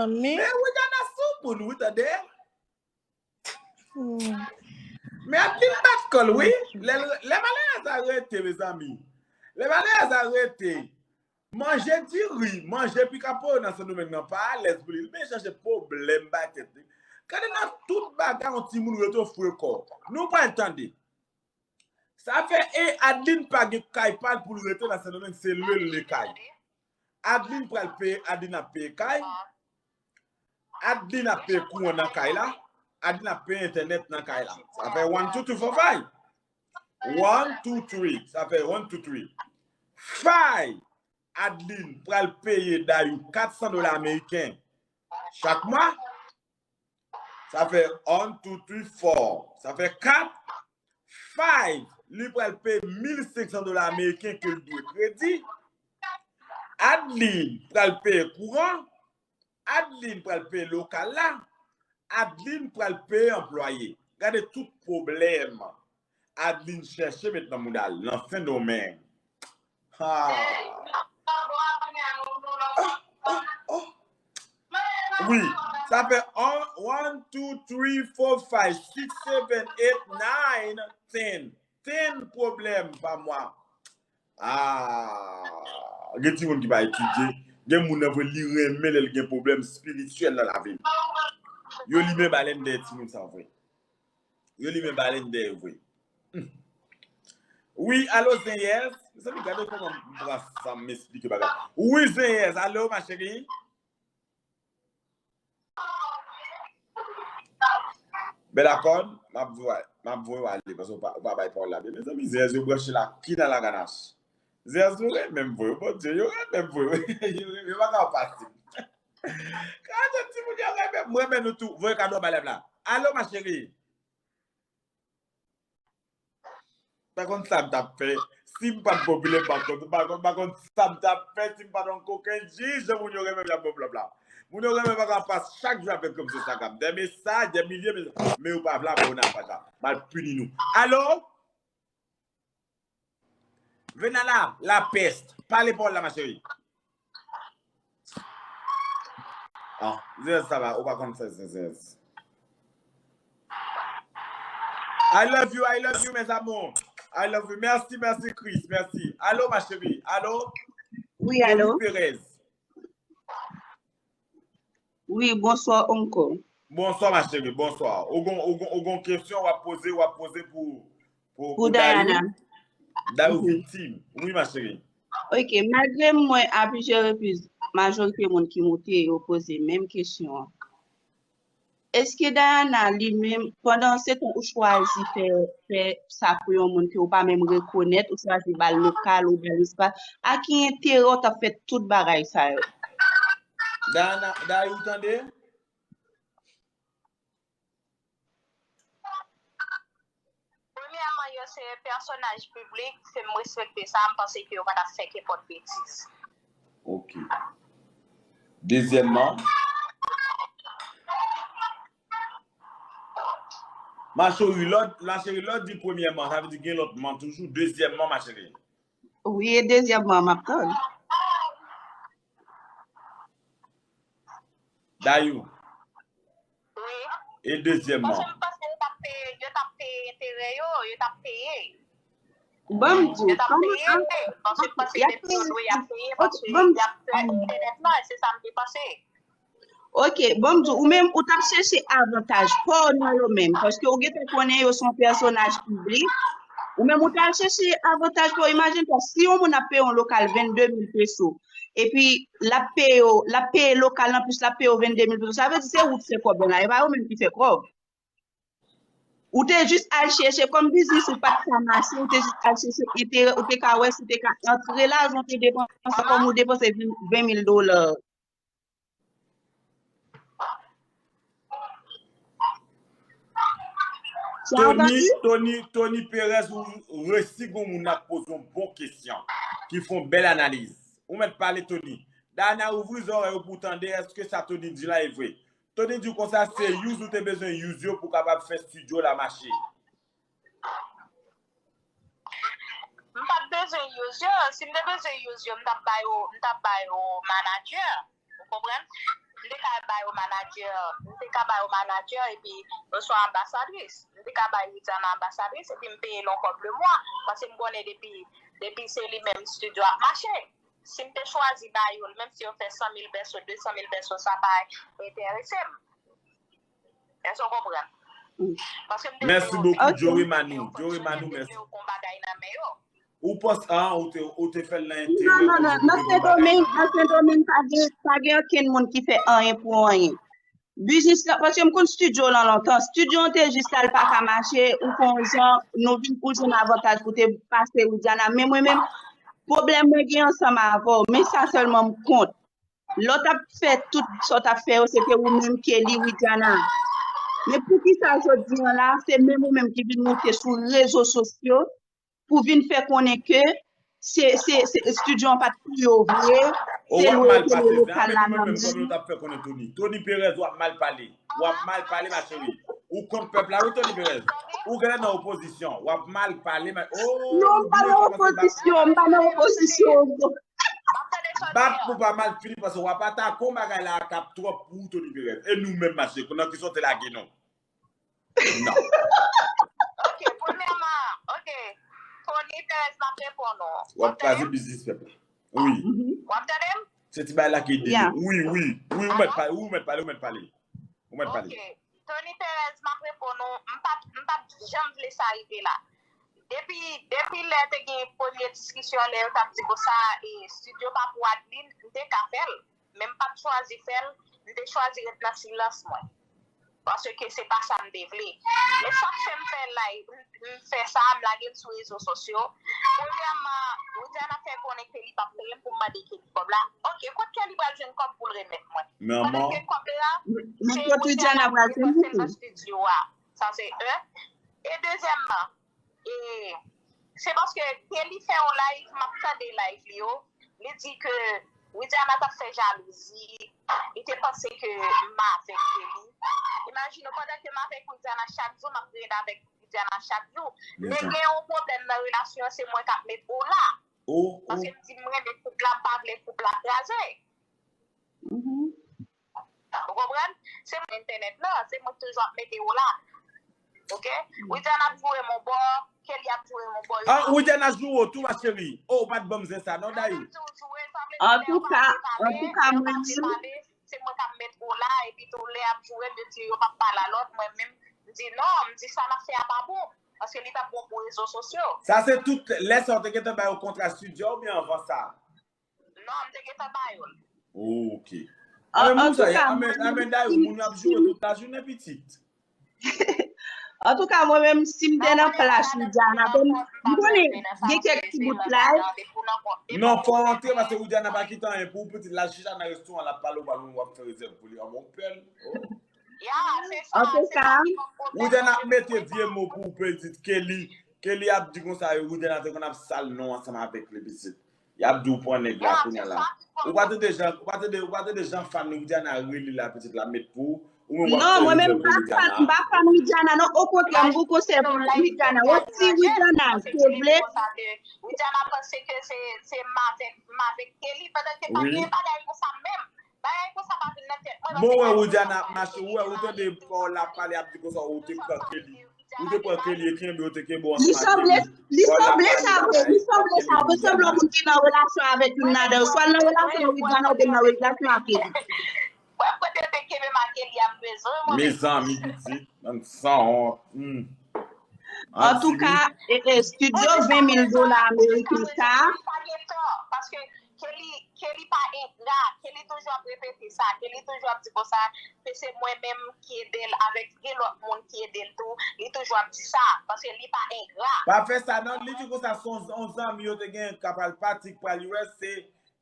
Men Widiana sou moun, wi, tande. Men Adeline bat kò l, wi. Lè, lè malerèz la rete, mezanmi. Lè malerèz la rete, manje diri, manje pikapoyo nan Sendomeng nan pa alèz pou li. Li byen chache pwoblèm bay tèt li. Gade nan tout bagay yon timoun rete foure kò. Nou pral tande. Sa fè e Adeline pa gen kay pa l pou l rete nan Sendomeng, se lwe l lwe kay. Adeline pral peye, Adeline ap peye kay. Adeline ap peye kouran nan kay la. Adeline ap peye entènèt nan kay la. Sa fè one, two, three, four, five. One, two, three. Sa fè one, two, three. Five. Adeline pral peye Dayou kat san dola ameriken chak mwa. Sa fè one, two, three, four. Sa fè kat. Five, li pral peye mil senk san dola ameriken ke l dwe kredi. Adeline pral peye kouran. Adeline pral peye lokal la. Adeline pral peye anplwaye. Gade tout pwoblèm Adeline chèche met nan mouda l nan Sendomeng. Ha. Ah, ah, oh. Wi, sa fè one, two, three, four, five, six, seven, eight, nine, ten. Ten pwoblèm pa mwa. Ah, gen timoun ki pa etidye, gen moun nan vre li renmen lè l gen pwoblèm espirityèl nan lavi l. Yo limen balèn dèyè timoun sa vre. Yo limen balèn dèyè vre. Hmm. Wi, alo Zenyèz. Mezanmi, gade kòman m pran sa m esplike bagay. Wi, Zenyèz, alo, ma chérie. Bèl akòn, m ap voye, m ap voye w ale, paske w pa, w pa bay pawòl la byen. Mezanmi, Zenyèz yo branche la, ki nan laganach. Zenyèz yo renmen voye, Bondye, yo renmen voye. Yo, yo pa ka pase. Gade timoun yo renmen, m renmen nou tou. Voye kado a bay lèv la. Alo, ma chérie. Pa konn sa m t ap fè. Si m pa t popilè, pa konn, pa konn, pa konn sa m t ap fè si m pa t yon kokenn jij, jan moun yo renmen y ap bon blòb la. Moun yo renmen pa ka pas chak jou avèk yon mesaj sa k ap dè mesaj, dè milye mesaj. Men yo pa vle abòne a paj la. M al pini nou. Alo? Venala, la peste. Pale pawòl la, ma chérie. Ah, Zenyèz, sa va, ou pa konn fè Zenyèz. I love you, I love you, mes amours. I love you. Merci, merci, Chris, merci. Allô, ma chérie. Allô? Wi, alo. Perez. Wi, bonswa, oncle. Bonswa, ma chérie, bonswa. Ou gon, ou gon, ou gon kesyon, w ap poze, w ap poze pou, pou, Pou Diana. Dayou viktim. Wi, ma chérie. Ok, malgre mwen a plizyè repriz, majorite moun ki moute, yo poze menm kesyon an. Èske Diana li menm, pandan se tan ou chwazi fè, fè sa pou yon moun ke ou pa menm rekonèt, ou chwazi ba l lokal, ou ba l espas, a ki enterè w t ap fè tout bagay sa yo? Diana, Dayou, tande? Premyèman, yo se pèsonaj piblik, se m respekte sa, m panse ke yo pa t ap fè kenpòt betiz. Ok. Dezyèmman, ma chérie, lòd, ma chérie, lòd di premyèman, sa vle di gen lòt man toujou. Dezyèmman, ma chérie. Wi, e dezyèmman, m ap tann. Dayou. Wi. E dezyèmman. Paske m panse yo t ap peye, yo t ap peye enterè yo, yo t ap peye. Ban m di w, Yo t ap peye, paske m panse depi yo dwe y ap peye, paske y ap fè entènèt la, se sa m te panse. Ok, ban m di w, ou menm ou t ap chèche avantaj pa w nan yo menm, paske ou gentan konnen yo se yon pèsonaj piblik. Ou menm ou t al chèche avantaj pa w. Imajine twa, si yon moun ap peye yon lokal vennde mil peso, epi l ap peye w, l ap peye lokal nan plis, l ap peye w vennde mil peso, sa vle di se ou ki fè kòb la, e pa yo menm ki fè kòb. Ou te jis al chèche kòm biznis ou pa t ka mache, ou te jis al chèche enterè, ou te ka wè si w te ka antre lajan, ou te depanse kòm ou depanse ven mil dola. Tony, Tony, Tony Perez, ou resi gon moun ap poze yon bon kesyon, ki fè yon bèl analiz. Ou mèt pale, Tony. Dana, ouvri zòrèy ou pou w tande, èske sa Tony di la e vre? Tony di w konsa, se use ou te bezwen use yo pou w kapab fè studio la mache. M pa t bezwen use yo. Si m te bezwen use yo, m t ap ba yo, m t ap ba yo manager. Ou konprann? M te ka ba yo manager, m te ka ba yo manager epi oswa anbasadris. M te ka bay Widiana anbasadris epi m peye l yon kòb le mwa. Paske m konnen depi, depi se li menm studio ap mache. Si m te chwazi ba yo l, menm si yo fè san mil pèso, de san mil pèso, sa pa enterese m. Èske w konprann? Paske m te Mèsi bokou, Joey Manou. Joey Manou, mèsi. Yo gon bagay nan men yo. Ou panse, ah, ou te, ou te fè l nan enterè. Non, non, non, nan Sendomeng, nan Sendomeng, pa gen, pa gen okenn moun ki fè anyen pou anyen. Biznis la, paske m konn studio lan lontan. Studio an te jis la, l pa ka mache, ou fè yon jan, nou vin pou jwenn avantaj pou te pase Widiana. Men mwen menm, pwoblèm mwen gen ansanm avè w. Men sa sèlman m kont. Lè w t ap fè tout sa w t ap fè yo, se te ou menm, Kelly, Widiana. Men poukisa jodi an la, se menm ou menm ki vin monte sou rezo sosyo pou vin fè konnen ke se, se, se estidyo an pa t pou yo vre, se lwe yo te lwe lokal la nan men. Kòm yo t ap fè konnen Tony. Tony Perez, w ap mal pale. W ap mal pale, ma chérie. Ou kont pèp la, wi, Tony Perez. Ou genlè nan opozisyon. W ap mal pale, ma... Oh, non, m pa nan opozisyon, m pa nan opozisyon. Bat pou pa mal fini, paske w ap atake yon bagay la k ap twòp pou ou, Tony Perez. E nou menm, ma chérie, nan ki sòte lage nou? Non. Ok, premyèman, ok. Tony Perez, m ap reponn ou. W ap kraze biznis pèp la. Wi. W ap tande m? Se ti bagay la ki ede nou. Wi, wi. Wi, ou mèt pale, wi, ou mèt pale, ou mèt pale. Ou mèt pale. Ok. Tony Perez, m ap reponn ou. M pa, m pa janm vle sa rive la. Depi, depi lè te gen premye diskisyon, lè yo t ap di konsa, e, estidyo pa pou Adeline, m te ka fè l. Men m pa t chwazi fè l, m te chwazi ret nan silans mwen. Paske se pa sa m te vle. Men sa k fè m fè live, m, m fè sa, m lage l sou rezo sosyo. Premyèman, Widiana fè konnen ke li p ap peye m pou m mande Kelly kòb la. Ok, kot Kelly pral jwenn kòb pou l remèt mwen? Pandan ke kòb la, men se kot Widiana pral jwenn li nan estidyo a. Sa se en. E dezyèmman, e se paske Kelly fè yon live, m ap tande live li yo, li di ke Widiana t ap fè jalouzi, li te panse ke m avèk Kelly. Imajine w, pandan ke m avèk Widiana chak jou, m ap rele avèk Widiana chak jou. Men gen yon pwoblèm nan relasyon an, se mwen k ap met ola. Paske m di m renmen koup la, m pa vle koup la kraze. Ou konprann? Se mwen entènèt lan, se mwen ki toujou ap mete yo la. Ok? Widiana ap joure m yon bò, Kelly ap joure m yon bò. Ah, Widiana joure w tou, ma chérie. Oh, ou pa t ban m zen sa, non, Dayou. Antouka, antouka, mwen menm. Se mwen k ap met yo la, epi tou lè y ap joure m, yo di yo p ap pale a lòt, mwen menm, m di non, m di sa n ap fè a pa bon. Paske li t ap bon pou rezo sosyo. Sa se tout lè sa w te gentan ba yo kontra estidyo a oubyen anvan sa? Non, m te gentan ba yo l. Ok. Anben, moun sa, anben, anben, dayè, moun yo ap joure tout lajounen, pitit. Antouka, mwen menm, si m te nan plas Widiana, bon, m konnen gen kèk ti bout live. Non, fò w antre, paske Widiana pa kite anyen pou ou, pitit. L al chita nan restoran, l ap pale, ou pral wè w ap fè rezèv pou li. Anben, w pè l. Oh. Antouka, Widiana ap mete vye mo pou ou, pitit. Kelly, Kelly ap di konsa, Widiana te konn ap sal non ansanm avèk li, pitit. Y ap di w pran nèg la kounye a la. Ou pa tande jan, ou pa tande, ou pa tande jan fan Widiana rele la, pitit, la met pou ou. Ou menm w ap fè rezèv pou Widiana. Non, mwen menm m pa fan, m pa fan Widiana non, okontrè m gon konsèy pou Widiana. Wè si Widiana te vle. Widiana panse ke se, se m avèk, m avèk Kelly, pandan ke pa gen bagay konsa menm. Bagay konsa pa vin nan tèt mwen. Bon, wè Widiana ap mache, ou wè, ou tande pawòl la ap pale, ap di konsa, ou te pran Kelly. Ou te pran Kelly e kenbe, ou te kenbe w ansanm ak Kelly. Li sanble, li sanble sa vre, li sanble sa vre, sanble yon moun ki nan relasyon avèk youn ladan yo. Swa l nan relasyon avèk Widiana oubyen l nan relasyon ak Kelly. Mwen, kote yo te kenbe m ak Kelly a, m bezwen mwen. Mezanmi, pitit, nan sanwont. Hmm. Antouka, e, e, estidyo ven mil dola ameriken sa. Pa gen tò, paske Kelly, Kelly pa engra. Kelly toujou ap repete sa. Kelly toujou ap di konsa ke se mwen menm ki ede l avèk gen lòt moun ki ede l tou. Li toujou ap di sa. Paske li pa engra. Pa fè sa non, li di konsa se yon, yon zanmi yo te gen k ap al pati, k pral U S A,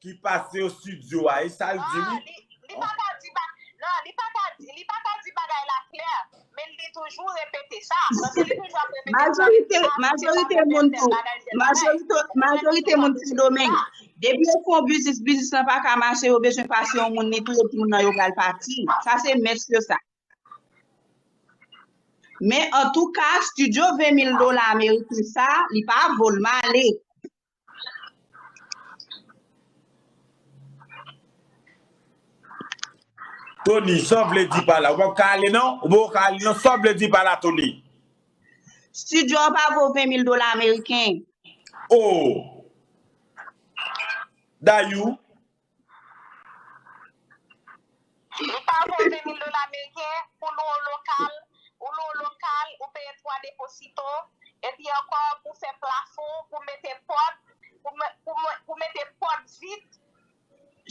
ki pase yo estidyo a. E sa l di wi. Li pa ka di ba-, non, li pa ka di, li pa ka di bagay la klè, men li toujou repete sa. Paske li toujou ap repete sa. Majorite, majorite moun tou, majorite, majorite moun Sendomeng, depi yo fè yon biznis, biznis lan pa ka mache, yo bezwen pase yon moun, ni tou yo di moun nan yo pral pati. Sa se mès yo sa. Men antouka, estidyo ven mil dola ameriken sa, li pa vo l, m ale. Tony, sa w vle di pa la? Ou p ap ka ale non? Ou poko ka ale non? Sa w vle di pa la, Tony? Estidyo a pa vo ven mil dola ameriken. Oh! Dayou? Li pa vo ven mil dola ameriken pou lwe yon lokal, ou lwe yon lokal, ou peye twa deposito, epi ankò pou fè plafon, pou mete pòt, pou me-, pou me-, pou mete pòt vit.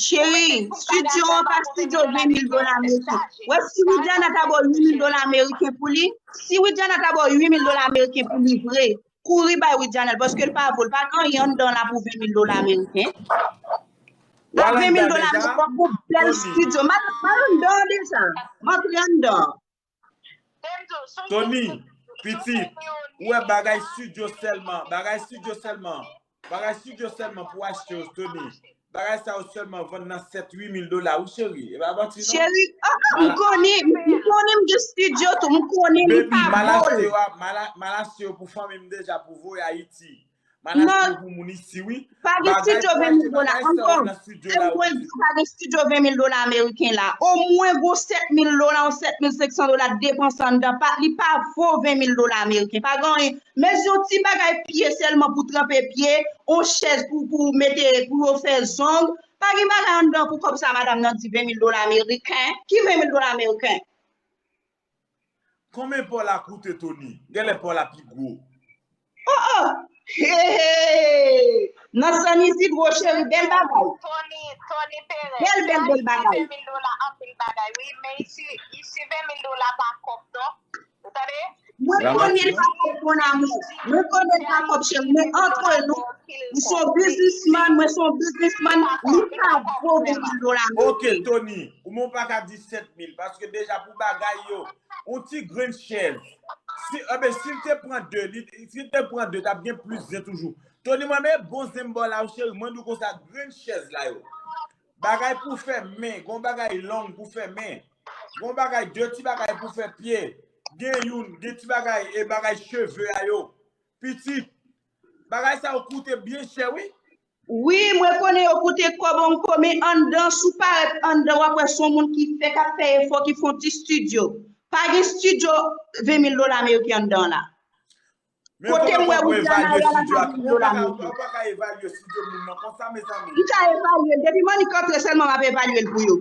Cheri, estidyo an pa estidyo ven mil dola ameriken. Wè, si Widiana ta ba w uit mil dola ameriken pou li, si Widiana ta ba w uit mil dola ameriken pou li vre, kouri bay Widiana l, paske l pa vo l, pa gen anyen anndan la pou ven mil dola ameriken. Pa ven mil dola ameriken, w ap gon bèl estidyo. M al, m al anndan deja. M antre anndan. Tony, pitit, ou wè bagay studio sèlman, bagay studio sèlman, bagay studio sèlman pou achte yo, Tony. Bagay sa yo sèlman vann nan sèt, uit mil dola, wi cheri. E pa manti non. Cheri, ah, ah, m konnen, m konnen m gen studio tou, m konnen li pa bon. Baby, m al achte yo, m al a- m al achte yo pou fanmi m deja pou voye Ayiti. M al achte yo pou moun isi, wi. Pa gen studio ven mil dola ankò. Lè m konn di pa gen studio ven mil dola ameriken la. Omwen gon sèt mil dola, yon sèt mil senk san dola depanse anndan. Pa, li pa vo ven mil dola ameriken. Pa gen anyen. Men yon ti bagay pye sèlman pou tranpe pye, yon chèz pou, pou mete, pou yo fè zong. Pa gen bagay anndan pou kòb sa madanm nan di ven mil dola ameriken. Ki ven mil dola ameriken? Konbyen pa w la koute, Tony? Genlè pa w la pi gwo. Oh, oh! He, he! Nan sann isit, gwo cheri, bèl bagay. Tony, Tony Perez. Bèl, bèl, bèl bagay. Isi ven mil dola anpil bagay, wi. Men isi, isi ven mil dola pa kòb non. Ou tande? Mwen konnen l pa kòb, mon amour. Mwen konnen l pa kòb, cheri. Men antre nou, mwen se yon biznismann, mwen se yon biznismann, li pa vo ven mil dola ameriken. Ok, Tony, ou men w pa ka di sèt mil, paske deja pou bagay yo, yon ti grenn chèz. Si, enben, si l te pran de, li, si l te pran de, t ap gen plis zen toujou. Tony, mwen men bon zen m ba w la, cheri, mwen di w konsa, grenn chèz la yo. Bagay pou fè men, gon bagay long pou fè men. Gon bagay, de ti bagay pou fè pye. Gen youn, gen ti bagay, e bagay cheve a yo. Pitit, bagay sa yo koute byen chè, wi. Wi, mwen konnen yo koute kòb ankò, men anndan, si w parèt anndan, w ap wè se yon moun ki fè, k ap fè efò, ki fè yon ti studio. Pa gen studio ven mil dola ameriken anndan la. Kote m wè Widiana, y a la ka ven mil dola ameriken. Ou pa ka evalye studio moun nan konsa, mezanmi. M ka evalye l. Depi Monique antre sèlman, m ap evalye l pou yo.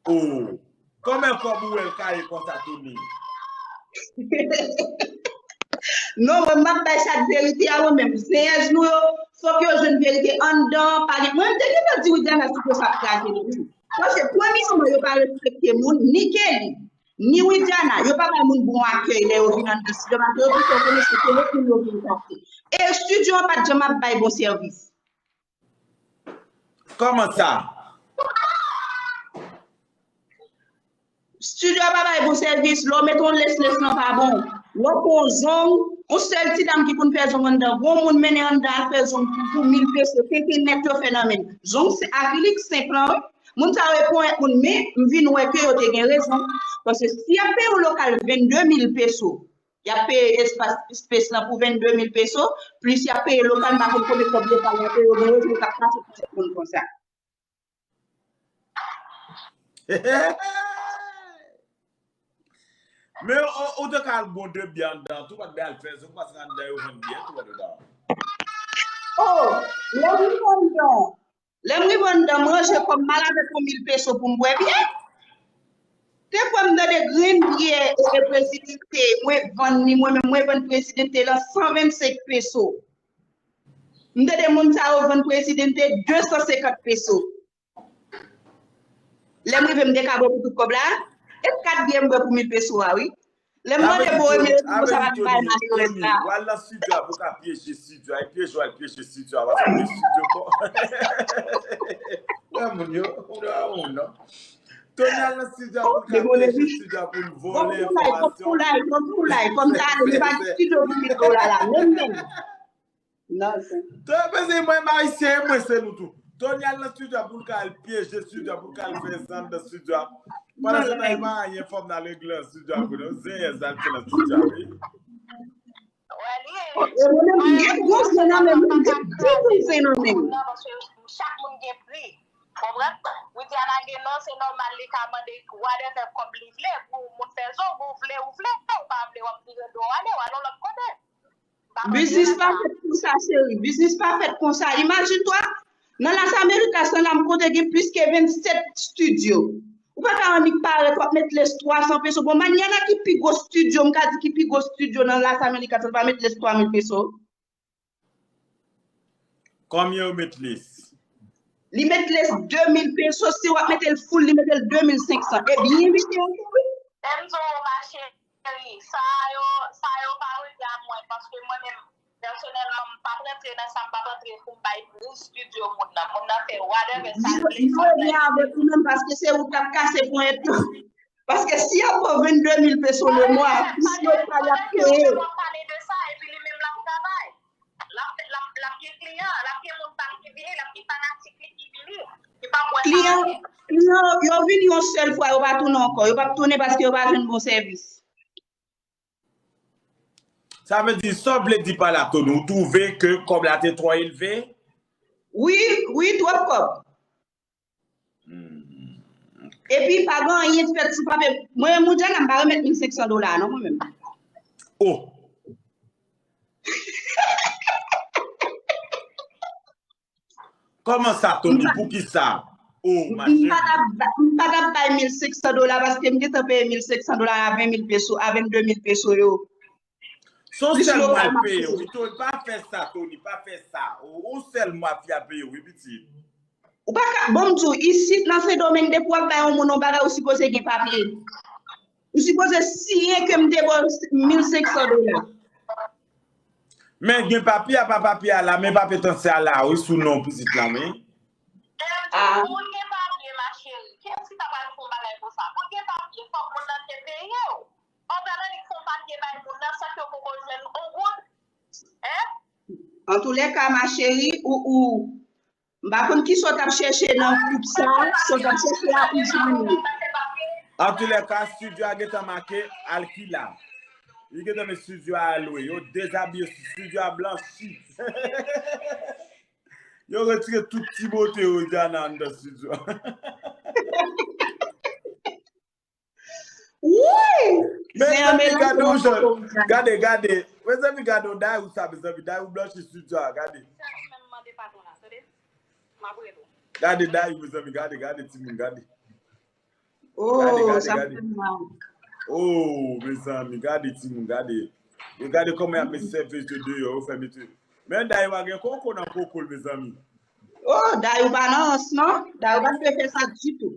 Oh, kòman kòb ou wè l ka ye konsa, Tony? Non, mwen, m ap bay sa k verite a, mwen menm. Zenyèz nou yo, fòk yo jwenn verite anndan, pa gen, mwen, m te gentan di Widiana studio sa ap kraze, non. Paske premyèman, yo pa respekte moun, ni Kelly, ni Widiana, yo pa bay moun bon akèy lè yo vin anndan studio, paske yo pito konnen se telefòn yo vin kase. E studio an pa t janm ap bay bon sèvis. Kòman sa? Studio a pa bay bon sèvis, lè w mete yon lès, lès lan pa bon. Lè w pran yon zong, yon sèl ti dam ki konn fè zong anndan, gon moun mennen anndan al fè zong pou, pou mil peso, kenken nèt yo fè nan men l. Zong se akrilik senp lan, wi. Moun sa yo e ponyèt moun, men m vin wè ke yo te gen rezon. Paske si y ap peye yon lokal vennde mil peso, y ap peye espas, space lan pou vennde mil peso, plis y ap peye lokal, m pa konn konbyen kòb lokal la peye, yo gen rezon yo t ap pase pou tèt moun konsa. Men ou, ou te ka al bon de byen anndan tou, pa t byen al fè zong, paske anndan yo vann byen tou, pa t byen. Oh, lè m rive anndan, lè m rive anndan, m ranje kò m, m al avèk yon mil peso pou m bwè byen. Te kwè m tande grenn byen e, e Presidente, mwen vann li, mwen menm, mwen vann Presidente lan san vennsenk peso. M tande moun sa yo vann Presidente de san senkant peso. Lè m rive, m dekabwe pou tout kòb la. E kat byen m bwè pou mil peso a, wi. Lè m mande Bohemie, yo di konsa pa t bay malerèz la. W al nan studio a pou w ka pyeje studio a. E pyeje w al pyeje studio a, paske w gen studio kò. Wè moun yo, ou wè moun non. Tony al nan studio a pou l ka pyeje studio a, pou l vòlè enfòmasyon. Fòk pou lay, fòk pou lay, fòk m ta ale, m pa gen studio pou mil dola la, menm, menm. Non, se. Tony, mezanmi, mwen m ayisyen, e mwen se nou tou. Tony al nan studio a pou l ka al pyeje studio a, pou l ka al fè zan nan studio a. Pandan se tan, e pa anyen fò m nan regle nan studio a pou nou. Zenyèz al fè nan studio a, wi. E mwen menm, m gen gwo zen nan men m, m gen gwo zen nan men m. Chak moun gen pri. Konprann? Widiana gen non, se nòmal li ka mande whatever kòb li vle pou moun fè zong, ou vle, ou vle, ou pa vle, w ap vire do w ale, w al yon lòt kote. Biznis pa fèt konsa, cheri. Biznis pa fèt konsa. Imajin twa, nan Las Americas lan la, m konte gen plis ke vennsèt studio. Ou pa ka annik parèt, w ap met lès twa san peso. Bon, Maniana ki pi gwo studio, m ka di ki pi gwo studio nan Las Americas, l pa met lès twa mil peso. Konbyen yo met lès? Li met lès de mil peso, si w ap mete l full, li mete l de mil senk san. E byen mete ankò, wi. Lè m di w, ma chérie, sa yo, sa yo pa rive a mwen, paske mwen menm, pèsonèlman, m p ap rantre nan sa, m p ap rantre pou m bay pri studio moun nan. Moun nan fè whatever sa l vle. Li, li revyen avèk ou menm, paske se ou k ap kase ponyèt yo. Paske si y ap ba w vennde mil peso le mwa, plis yo pa y ap peye. Pale de sa, epi li menm l ap travay. L ap, l ap, l ap gen kliyan, l ap gen moun pa ki vini, l ap gen fanatik li ki vini. Li p ap wè sa. Kliyan, kliyan yo vini yon sèl fwa, yo pa tounen ankò. Yo p ap tounen paske yo pa jwenn bon sèvis. Sa vle di, sa w vle di pa la, Tony, ou twouve ke kòb la te twò elve? Wi, wi, twòp kòb. Epi pa gen anyen fèt sou papye. Mwen menm Widiana, m pa remèt mil senk san dola non mwen menm. Oh. Kòman sa, Tony? Poukisa? Oh, ma chérie. M pa t ap bay mil senk san dola paske m gentan peye mil senk san dola a ven mil peso, a vennde mil peso yo. Se yon sèl mwa l peye w, wi, Tony, pa fè sa, Tony, pa fè sa. Yon sèl mwa fi a peye w, wi, pitit. Ou pa ka, bon, m di w, isit nan Sendomeng, depi w ap bay yon moun yon bagay, ou sipoze gen papye. Ou sipoze siyen ke m te ba w mil senk san dola. Men gen papye a, pa papye a la, men papye transfè a la, wi, sou non pitit la, wi. Pou gen papye, ma chérie, kiyès ki ta pral fè yon bagay konsa? Pou gen papye, fòk moun nan te peye w. Òganònik fè yon papye bay moun nan san ke yo poko jwenn yon goud. Hein? Antoulèka, ma chérie, ou, ou, m pa konn kisa w t ap chèche nan koup sa, sa w t ap chèche a, ou jwenn li. Antoulèka, estidyo a gentan make Alkila. Li gentan met estidyo a lwe. Yo dezabiye estidyo a, blanchi. Yo retire tout ti bote Widiana anndan estidyo a. Wi! Mezanmi, gade yon jan. Gade, gade. Mezanmi, gade yon Dayou sa, mezanmi. Dayou blanchi estidyo a, gade. Gade Dayou, mezanmi, gade, gade timoun, gade. Oh, sa fè mal. Oh, mezanmi, gade timoun, gade. Yo gade kòman y ap met sèvèz yo deyò, yo fè mete. Men Dayou a gen koko nan koko l, mezanmi. Oh, Dayou pa nan rans non. Dayou pa t dwe fè sa ditou.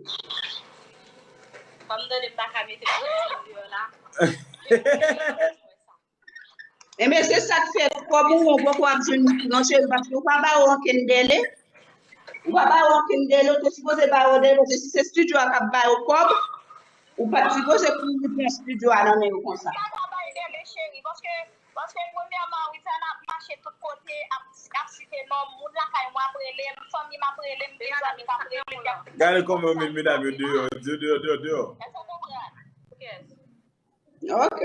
Kòm tande m pa ka mete pwodui deyò la. Enben, se sa k fè kòb ou an poko ap jwenn non cheri, paske ou pa ba yo ankenn dèle. Ou pa ba yo ankenn dèle, ou te sipoze ba yo dèle, paske si se estidyo a k ap ba yo kòb, ou pa t sipoze kouri pran estidyo a nan men yo konsa. Paske, paske premyèman, Widiana ap mache tout kote, ap, ap site non m, moun lakay mwen ap rele m, fanmi m ap rele m, gen zanmi k ap rele m, y ap. Gade kòman yo met medam yo deyò, deyò, deyò, deyò. Èske w konprann? Ok.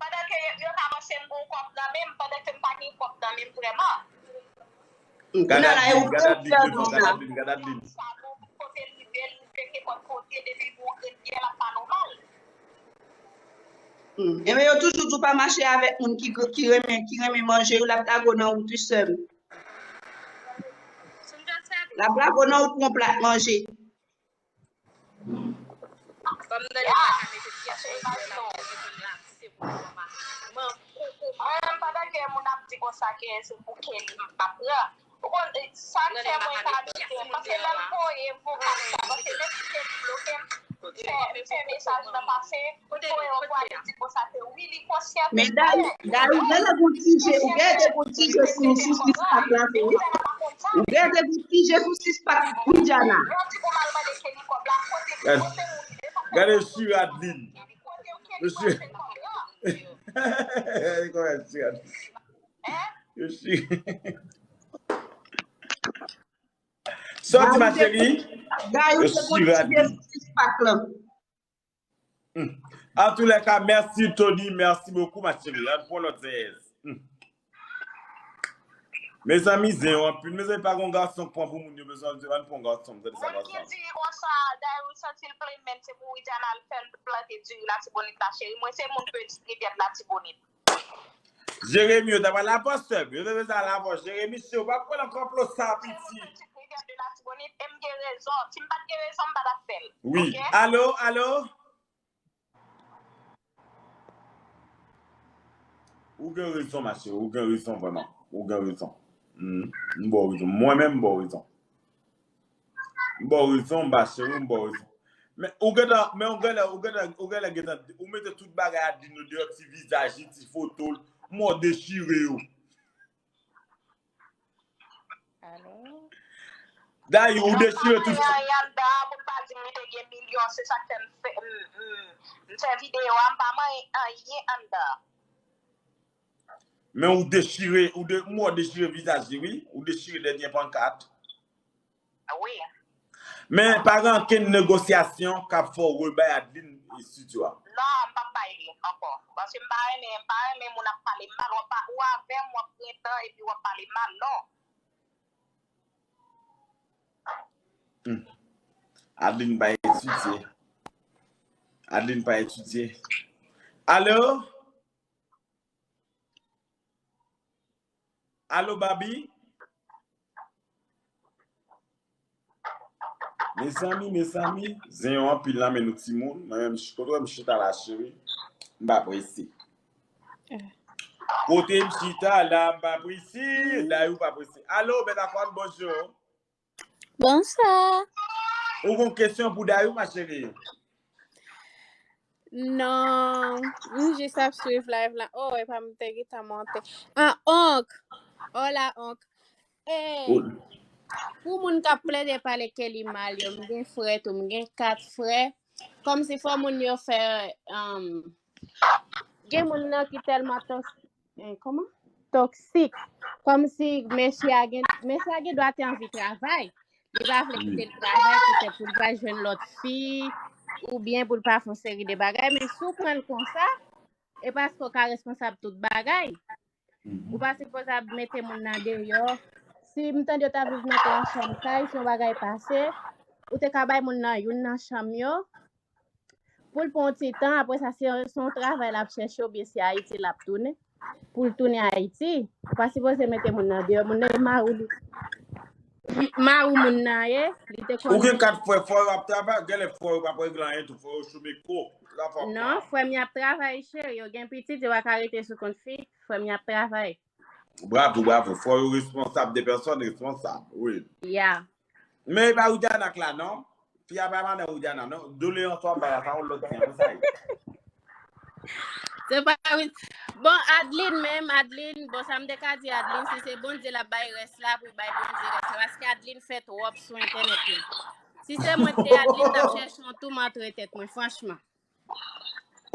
Pandan ke yo t avanse m gon kòb nan men m, pandan ke m pa gen kòb nan men m vrèman. Gad Adeline, gad Adeline, gad Adeline, gad Adeline. Kote l rive, l rive nenpòt kote, depi l gon grenn pyè, l ap pa nòmal. Enben, yo toujou di w pa mache avèk moun ki, ki renmen, ki renmen manje, yo l ap lage w nan wout, wi, sè m. L ap lage w nan wout pou yon plat manje. Ban m tande m pa ka mete pyès nan zye l ap fè moun la, se pou mwen pa. Man koko. Mwen menm pandan ke moun ap di konsa ke se pou Kelly m pa pran. Ou konn sa k fè mwen ka doute, paske lè m voye vokal sa, paske menm si Kelly bloke m, m fè, m fè mesaj nan pase, m voye yon vwa, li di konsa ke wi, li konsyan ke. Men Dayou, Dayou genlè gon ti je, ou genlè te gon ti je sou, sou sispak la tou, wi. Ou genlè te gon ti je sou sispak Widiana. Gade, gade Chira Adeline. Mesye. Gade kòman Chira Adeline. Mesye. Sa w di, ma chérie? Dayou te gon ti je sou sispak la. Antoulèka, mèsi Tony, mèsi bokou ma chérie. Ann pran lòt zèyèz. Mezanmi, zen yo anpil. Mezanmi, pa gon gason k pran pou moun yo bezwen di, ann pran gason, m tande sa gason. Moun ki di konsa, Dayou santi l plenn men se pou Widiana l fè l plante diri Latibonit la, cheri. Mwen se moun Petit Rivière Latibonit. Jeremi, yo ta pral lavan sè m. Yo te bezwen al lavan Jeremi, si w pa pran nan konplo sa, pitit. Rivière de Latibonit, e m gen rezon. Si m pa t gen rezon, m pa t ap fè l. Wi. Alo, alo? Ou gen rezon, ma chérie. Ou gen rezon, vrèman. Ou gen rezon. M ba w rezon. Mwen menm, m ba w rezon. M ba w rezon, m ba chéri, m ba w rezon. Men ou gentan, men ou genlè, ou genlè, ou genlè gentan, ou mete tout bagay Adeline deyò, ti vizaj li, ti foto l, mò dechire yo. Dayou, ou dechire tout. yon, se sa k fè m fè, m, m, m fè videyo a, m pa manyen anyen anndan. Men ou dechire, ou de, m wè w dechire vizaj li, wi. Ou dechire dènye pankat. Wi. Men pa gen ankenn negosyasyon k ap fè w rebay Adeline estidyo a. Non, m p ap bay li ankò. Paske m pa renmen, m pa renmen moun ap pale m mal. W ap pa, ou avè m, w ap pran tan epi w ap pale m mal. Non. Hmm. Adeline pa etidye. Adeline pa etidye. Alo? Alo, Babi? Mezanmi, mezanmi, zen yo anpil nan men nou timoun. Mwen menm, kote w wè m chita la, cheri? M pa prese. Kote m chita la, m pa prese. Dayou pa prese. Alo, Bètakòn, bonjou. Bonswa. Ou gon kesyon pou Dayou, ma chérie? Non, m jis ap swiv live la. Oh, epa m te gentan monte. Ah, onk. Hola, onk. Hey, pou moun k ap plede pale Kelly mal yo, m gen frè tou, m gen kat frè. Kòmsi fò moun yo fè, um, gen moun nan ki tèlman tos-, eh, kòman? Toksik. Kòmsi mesye a gen, mesye a gen dwa te anvi travay. Li pa vle kite l travay poutèt pou l pa jwenn lòt fi, oubyen pou l pa fè yon seri de bagay. Men si w pran l konsa, e paske w ka responsab tout bagay. Ou pa sipoze ap mete moun nan deyò. Si m tande yo t ap viv nan twa chanm kay, si yon bagay pase, ou te ka bay moun nan youn nan chanm yo. Pou l pran yon ti tan, apre sa, se, se yon travay l ap chèche oubyen se Ayiti l ap tounen. Pou l tounen Ayiti, ou pa sipoze mete moun nan deyò. Moun nan e mari w li. Mari w moun nan ye, li te konn. Ou gen kat frè, frè yo ap travay, genlè frè yo p ap regle anyen tou, frè yo chome ko. Non, frè m y ap travay, cheri, yo gen pitit, yo pa ka rete sou kont fi, frè m y ap travay. Bravo, bravo. Frè yo responsab, de pèsòn responsab, wi. Ya. Men e pa Widiana k la non. Fi a pa madan Widiana non. Doleyans w ap bay la, sa yon lòt jan, sa ye. Se pa Wid-, bon, Adeline menm, Adeline, bon, sa m te ka di Adeline, si se Bondye l ap bay rès la, pou l bay Bondye rès la. Paske Adeline fè twòp sou entènèt la. Si se mwen k te Adeline, t ap chèche yon tou m antre tèt mwen, franchman.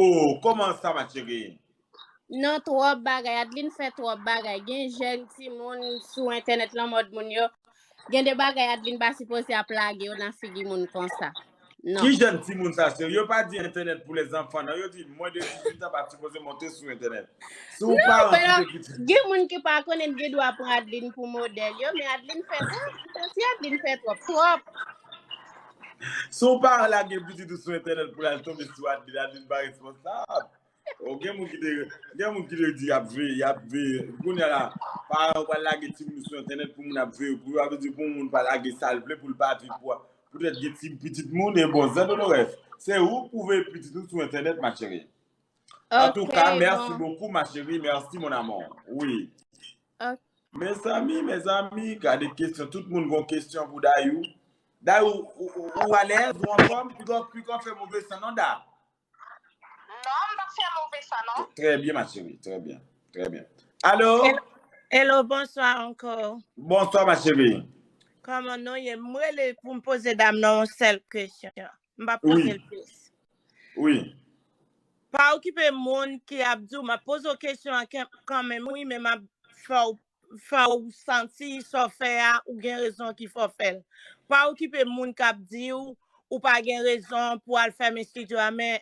Oh, kòman sa, ma chérie? Non, twòp bagay. Adeline fè twòp bagay. Gen jèn timoun sou entènèt lan, mòd moun yo. Gen de bagay Adeline pa sipoze ap lage yo nan figi moun konsa. Non. Ki jèn timoun sa, serye? Yo pa di entènèt pou lèzanfan, non. Yo di mwen de dizuit an pa sipoze monte sou entènèt. Si w paran kite pitit. Gen moun ki pa konnen gen dwa pran Adeline pou modèl yo, men Adeline fè twòp. Si Adeline fè twòp, twòp. Si w paran lage pitit ou sou entènèt pou l al tonbe sou Adeline, Adeline pa responsab. Oh, gen moun ki te, gen moun ki te di y ap veye, y ap veye. Kounye a la, paran yo pral lage timoun yo sou entènèt pou moun ap veye pou yo. Sa vle di pou moun pa lage sa l vle pou l pa viv pou, poutèt gen ti pitit moun. E bon, Zan Dolores, se ou k pou veye pitit ou sou entènèt, ma chérie. Antouka, mèsi bokou, ma chérie. Mèsi, mon amour. Wi. Mezanmi, mezanmi, gade kesyon. Tout moun gon kesyon pou Dayou. Dayou, ou, ou, ou alèz, ou anfòm? Piga, piga fè move san non, Da. Non, m p ap fè move sa non. Très bien, ma chérie, très bien, très bien. Alo? Hello, bonswa ankò. Bonswa, ma chérie. Kòman nou ye? M rele pou m poze dam nan yon sèl kesyon. M p ap poze l plis. Wi. Pa okipe moun ki ap di w, m ap poze w kesyon an kanmenm, wi, men m ap fè w fè w santi sa w fè a, ou gen rezon ki fè w fè l. Pa okipe moun k ap di w ou pa gen rezon pou w al fèmen estidyo a, men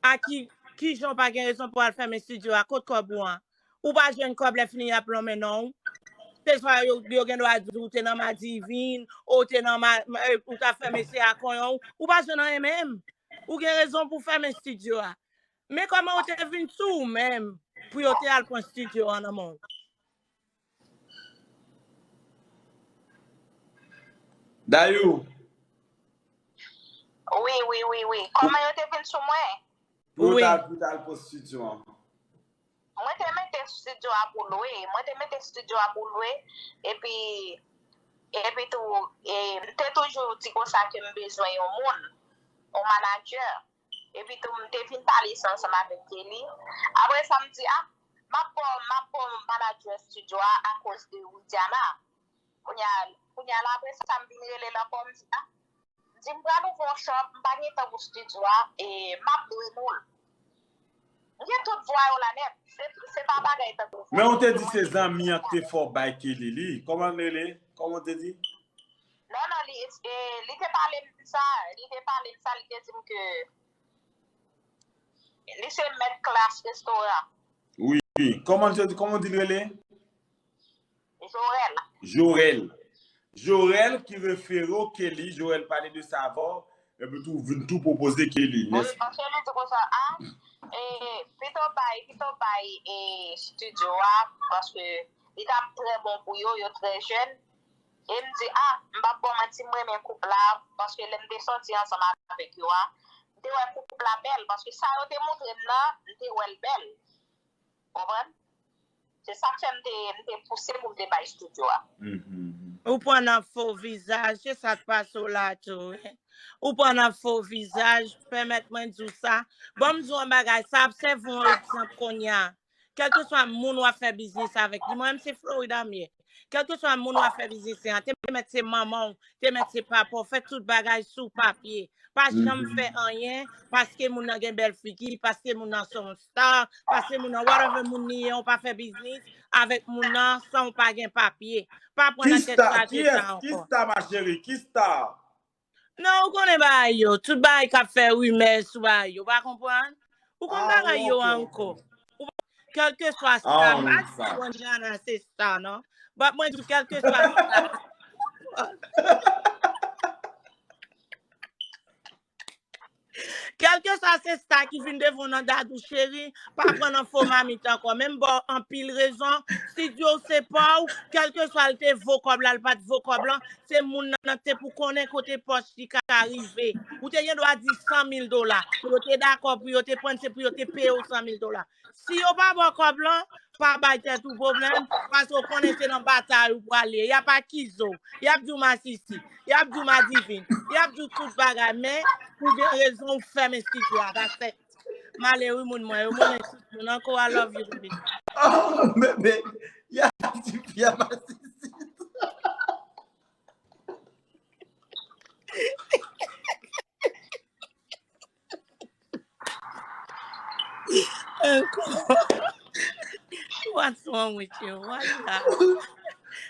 a ki, kijan w pa gen rezon pou w al fèmen estidyo a? Kot kòb ou an? Ou pa jwenn kòb, lè fini y ap lonmen non w. Se swa yo, yo gen dwa di w te nan madivin, ou te nan ma, ou t ap fèmen se a konyon w. Ou pa jwenn anyen menm. Ou gen rezon pou w fèmen estidyo a. Men kòman yo te vin sou ou menm pou yo te al pran estidyo a nan men w? Dayou. Wi, wi, wi, wi. Kòman yo te vin sou mwen? Pou yo t al, pou yo t al pran estidyo an. Mwen te mete estidyo a pou lwe. Mwen te mete estidyo a pou lwe. Epi, epi tou, e, m te toujou di konsa ke m bezwen yon moun, yon manadjè. Epi tou, m te vin pale sa ansanm avèk Kelly. Apre sa, m di, a, m ap ba w, m ap ba w manadjè estidyo a akoz de Widiana. Kounye a, kounye a la, apre sa, m vin rele l ankò, m di, a, di m pral ouvri yon shop, m pa gen tan pou studio a, e m ap dwe nou l. M gen tout vwa yo la nèt. Se, se pa bagay tankou vwa. Men ou te di se zanmi an ki te fè w bay Kelly li. Kòman l rele? Kòman ou te di? Non, non, li, e, li te pale m sa, li te pale m sa, li te di m ke li se mèt klas restoran. Wi. Kòman l te di, kòman ou di l rele? Jorel. Jorel. Jorel ki refere w Kelly, Jorel pale de sa avè w, epi tou vin tou pwopoze Kelly. Wi, paske li di konsa, a, e, pito bay, pito bay, e, studio a, paske li t ap trè bon pou yo, yo trè jèn. E m di, a, m p ap ba w manti, m renmen koup la, paske lè m te sòti ansanm avèk yo a, m te wè koup la bèl, paske sa yo te montre m nan, m te wè l bèl. Konprann? Se sa k fè m te, m te pouse pou m te bay studio a. Ou pran nan fo vizaj, se sa k pase w la tou, wi. Ou pran nan fo vizaj, pèmèt mwen di w sa. Ban m di w yon bagay, sa ap sèvi w yon egzanp kounye a. Kèlkeswa moun w ap fè biznis avèk li, mwen menm se Florida m ye. Kèlkeswa moun w ap fè biznis li an, te mèt se manman w, te mèt se papa w, fè tout bagay sou papye. Pa janm fè anyen paske moun nan gen bèl figi, paske moun nan se yon star, paske moun nan whatever moun li ye, ou pa fè biznis avèk moun nan san ou pa gen papye. Pa pran nan tèt sa de sa ankò. Ki star, ma chérie? Ki star? Non, ou konnen bagay yo. Tout bagay k ap fè rimè sou bagay yo. Ou pa konprann? Ou konn bagay yo ankò. Kèlkeswa star, m pa di Wondiana se star non. But mwen di kèlkeswa star. Kèlkeswa se star ki vin devan w nan Dadou cheri, pa pran nan fo mamit ankò. Men m ba w anpil rezon. Studio se pa w, kèlkeswa l te vo kòb la, l pa t vo kòb lan, se moun nan te pou konnen kote pòch li ka rive. Ou te gen dwa di san mil dola. Pou yo te dakò pou yo te pran, se pou yo te peye w san mil dola. Si yo pa ba w kòb lan, pa bay tèt ou pwoblèm, paske w konnen se nan batay ou prale. Y ap akize w, y ap di w masisi, y ap di w madivin, y ap di w tout bagay, men pou gen rezon ou fèmen studio a, that's it. M ale wi moun mwen, yo mwen tout moun ankò, I love you baby. Oh, bebe, y ap di fi a masisi. Ankò. What's wrong with you? Why you laugh?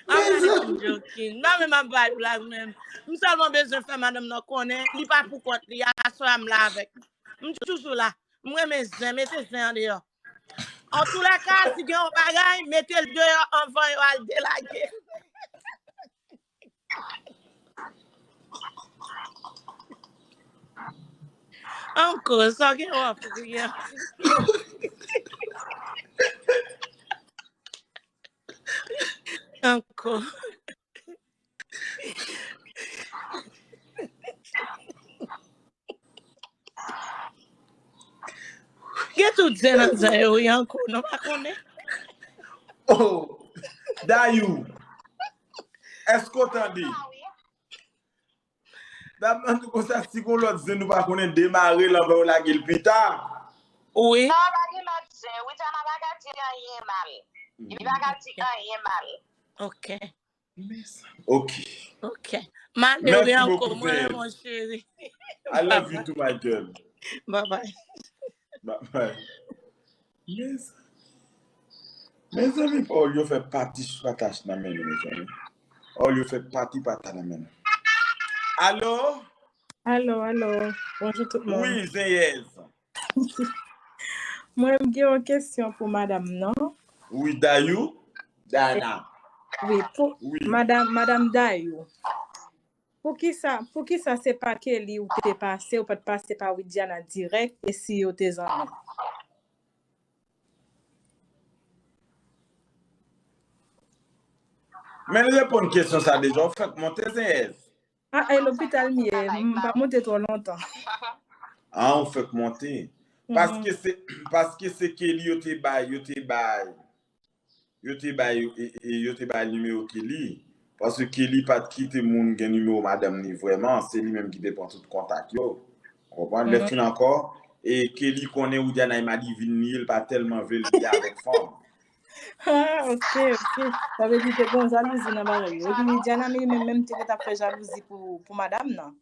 I'm not even joking. M pa menm ap bay blag menm. M sèlman bezwen fè madanm nan konnen li pa pou kont li. Aswè a m la avèk li. M toujou la. M renmen zen, mete zen an deyò. Antoulèka, si gen yon bagay, mete l deyò anvan yo al delage. Ankò, sa w gen w ap ri a? Ankò. Gen tout zen nan zen yo wi ankò, nou pa konnen. Oh, Dayou, èske w tande? Dam nan di konsa, si gon lòt zen nou pa konnen, demare l anvan yo lage l pita. Wi. Non, pa gen lòt zen. Widiana pa ka di anyen mal. Li pa ka di anyen mal. Ok. Ok. Ok. Malere ankò mwen mon cheri. I love you too, my girl. Bye bye. Bye bye. Mezanmi, mezanmi, pawòl yo fè pati patach nan men nou, mezanmi. Pawòl yo fè pati pata nan men nou. Alo? Alo, alo. Bonjou tout moun. Wi, Zenyèz. Mwen, m gen yon kesyon pou madanm nan. Wi, Dayou. Dana. Wi, pou madanm, madanm Dayou. Poukisa, poukisa se pa Kelly ou te pase, ou pa t pase pa Widiana dirèk, e si yo te zanmi? Men l reponn kesyon sa deja, ou fèk monte, Zenyèz? Ah, e lopital m ye, m pa monte twò lontan. Ah, ou fèk monte. Paske se, paske se Kelly yo te bay, yo te bay, yo te bay, e, e, yo te bay nimewo Kelly. Paske Kelly pa t kite moun gen nimewo madanm ni vrèman, se li menm ki te pran tout kontak yo. Ou konprann? Lè fin ankò, e Kelly konnen Widiana e madivin li ye, l pa tèlman vle l li avèk fanm. Ah, ok, ok. Sa vle di te gon jalouzi nan bagay yo. Epi Widiana li menm, menm te gentan fè jalouzi pou, pou madanm nan.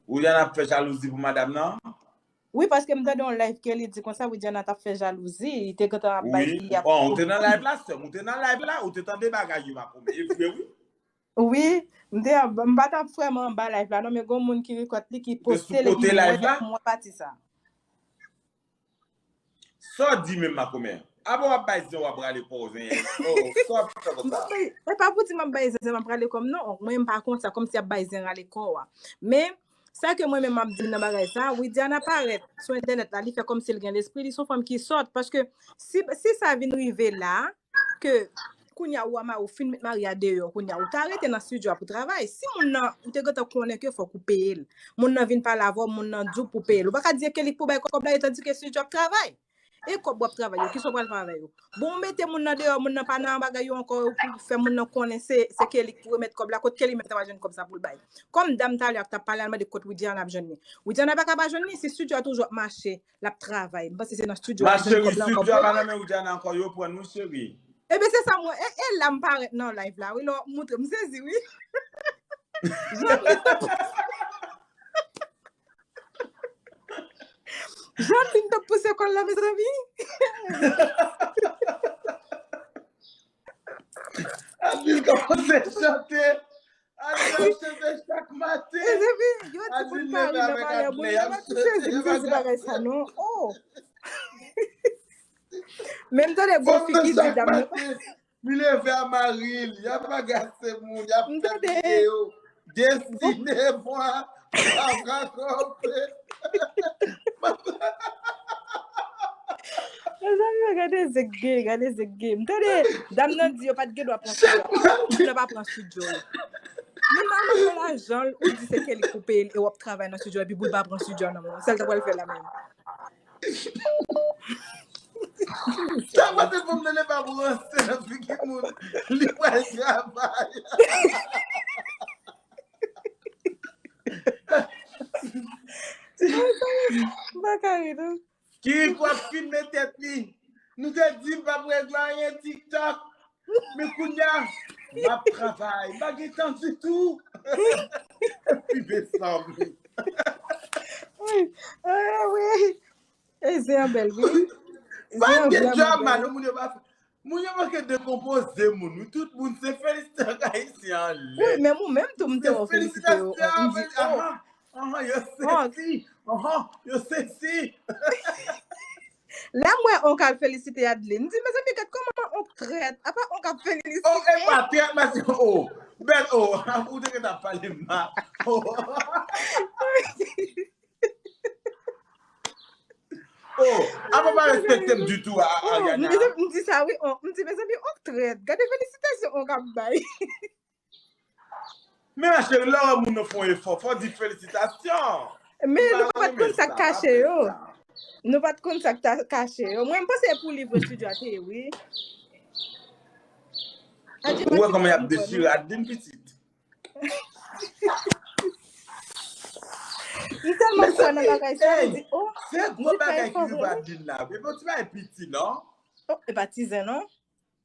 Widiana ap fè jalouzi pou madanm nan? Wi, paske m tande yon live ke li di konsa Widiana t ap fè jalouzi, li te gentan ap bay, li ap bon, ou te nan live la, sè m, ou te nan live la, ou te tande bagay yo, makomè, e vre wi. Wi, m te, m pa t ap vrèman anba live la non, men gon moun ki rekòt li, ki poste l, epi mwen, mwen pati sa. Sa w di menm, makomè? Apa w ap bay zen, w ap rale kò w, zen. Oh, sa w ap fè konsa? E pa pou di m ap bay zen, zen, m ap rale kò m non. Mwen, m pa konsa, kòmsi ap bay zen, rale kò a. Men, sa ke mwen menm m ap di nan bagay sa, Widiana parèt sou entènèt la, li fè kòmsi l gen lespri, li se yon fanm ki sòt. Paske si, si sa vin rive la, ke kounye a ou a mari, ou fin met mari a deyò, kounye a ou ta rete nan estidyo a pou travay. Si moun nan, ou te gentan konnen ke fòk ou peye l. Moun nan vin pale avè w, moun nan di w pou peye l. Ou pa ka di e Kelly k pou bay kòb la, etandiske estidyo ap travay. E kòb w ap travay yo, kisa w pral fè avè yo? Bon, ou mete moun nan deyò, moun nan pa nan bagay yo ankò, ou fè moun nan konnen se, se Kelly k pou remèt kòb la, kot Kelly menm ta pral jwenn kòb sa pou l bay? Kòm dam talè a k t ap pale a, l mande kot Widiana ap jwenn li. Widiana pa ka pa jwenn li, si estidyo a toujou ap mache, l ap travay. M panse se nan estidyo a li jwenn kòb la ankò. Ma chérie, estidyo a pa nan men Widiana ankò, yo pran nou, cheri. Ebyen, se sa mwen, e, e la m parèt nan live la, wi, lè w ap montre m, m sezi, wi. Janlin t ap, Janlin t ap pouse kò l la, mezanmi. Avril kòmanse chante. Avril ap chante chak maten. Mezanmi, yo di moun pa ri nan valè moun, yo pa t sezi, m sezi bagay sa non. Oh. Men m tande gwo figi di dam nan. Li leve a mari l, y ap agase moun, y ap fè videyo. Destine mwa, papa konpe. Mezanmi, gade zen k gen, gade zen k gen. M tande dam nan di yo pa t gen dwa pran estidyo. Moun nan pa pran estidyo. Moun nan pa pran lajan l, ou di se Kelly k pou peye l, e w ap travay nan estidyo, epi pou l pa pran estidyo nan men w. Sa l ta pral fè la menm? Sa pa te pou m nan pa pou ranse nan figi moun. Li pral travay. M pa ka ri non. Kirik w ap filme tèt li. Nou te di m p ap regle anyen TikTok. Men kounye a, m ap travay. M pa gen tan ditou. Epi mezanmi. Wi. Ah, wi. E zen an bèl, wi. Pa gen drama, non, moun yo pa fè. Moun yo manke dekonpoze moun, wi. Tout moun se felisitasyon ayisyen anlè. Wi, menm ou menm tou, m te wè w felisite yo. Felisitasyon, oh, m di, oh. Aha, aha, yo sesi, aha, yo sesi. Lè m wè Onk al felisite Adeline, m di, mezanmi, gad kòman Onk trèt. Apa Onk ap felisite? Oh, e pa trèt, mèsi, oh. Bèl, oh, ou te gentan pale mal. Oh. Oh, apa pa respekte m ditou, a, a, Ariana. M di sa, wi, Onk. M di, mezanmi, Onk trèt. Gade felisitasyon Onk ap bay. Men ma chérie, lè w wè moun nan fè yon efò, fò w di felisitasyon. Men nou pa t konn sa k kache yo. Nou pa t konn sa k ta kache yo. Mwen, m panse e pou livre estidyo a te ye, wi. Ou wè kòman y ap dechire Adeline pitit? M tèlman kwè nan bagay sa, m di, oh, se gwo bagay ki rive Adeline la. E pa ti bagay piti, non? Oh, e pa ti zen, non?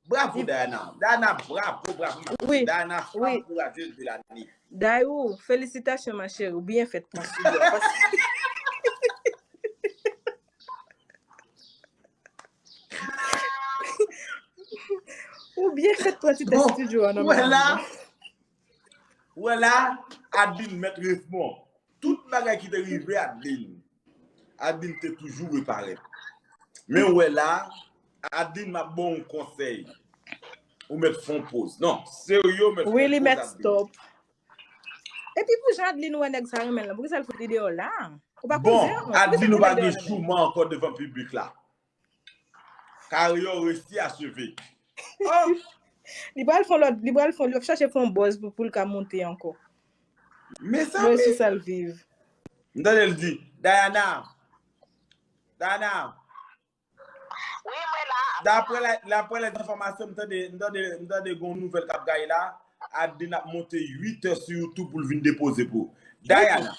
Bravo, Diana. Diana, bravo, bravo. Wi, Diana, wi. Fanm kourajez de lane. Dayou, felisitasyon, ma chérie. Ou byen fèt pran estidyo a. Paske ou byen fèt pran ti tèt estidyo a nan men mwen. Wè la, Adeline mèt respon. Tout bagay ki te rive Adeline, Adeline te toujou reparèt. Men ou wè la, Adeline, m ap ba w yon konsèy. Ou mèt fè yon poz. Non, serye, ou mèt fè yon poz, Adeline. Wi, li mèt stop. Epi pou jan Adeline wè nèg sa renmen l lan, poukisa l fout li deyò la? Ou pa koze ankò. Bon, Adeline, ou pa gen jouman ankò devan piblik la. Karyè w resi acheve. Oh! Li pral fè lòt, li pral fè, li ap chache fè yon buzz pou, pou l ka monte ankò. Mezanmi. Mwen sou sa l viv. M tande l di, Diana. Diana. Wi, mwen la. Daprè la, daprè lèzenfòmasyon, m tande, m tande, m tande gon nouvèl k ap gaye la. Adeline ap monte uit è sou YouTube pou l vin depoze pou Diana.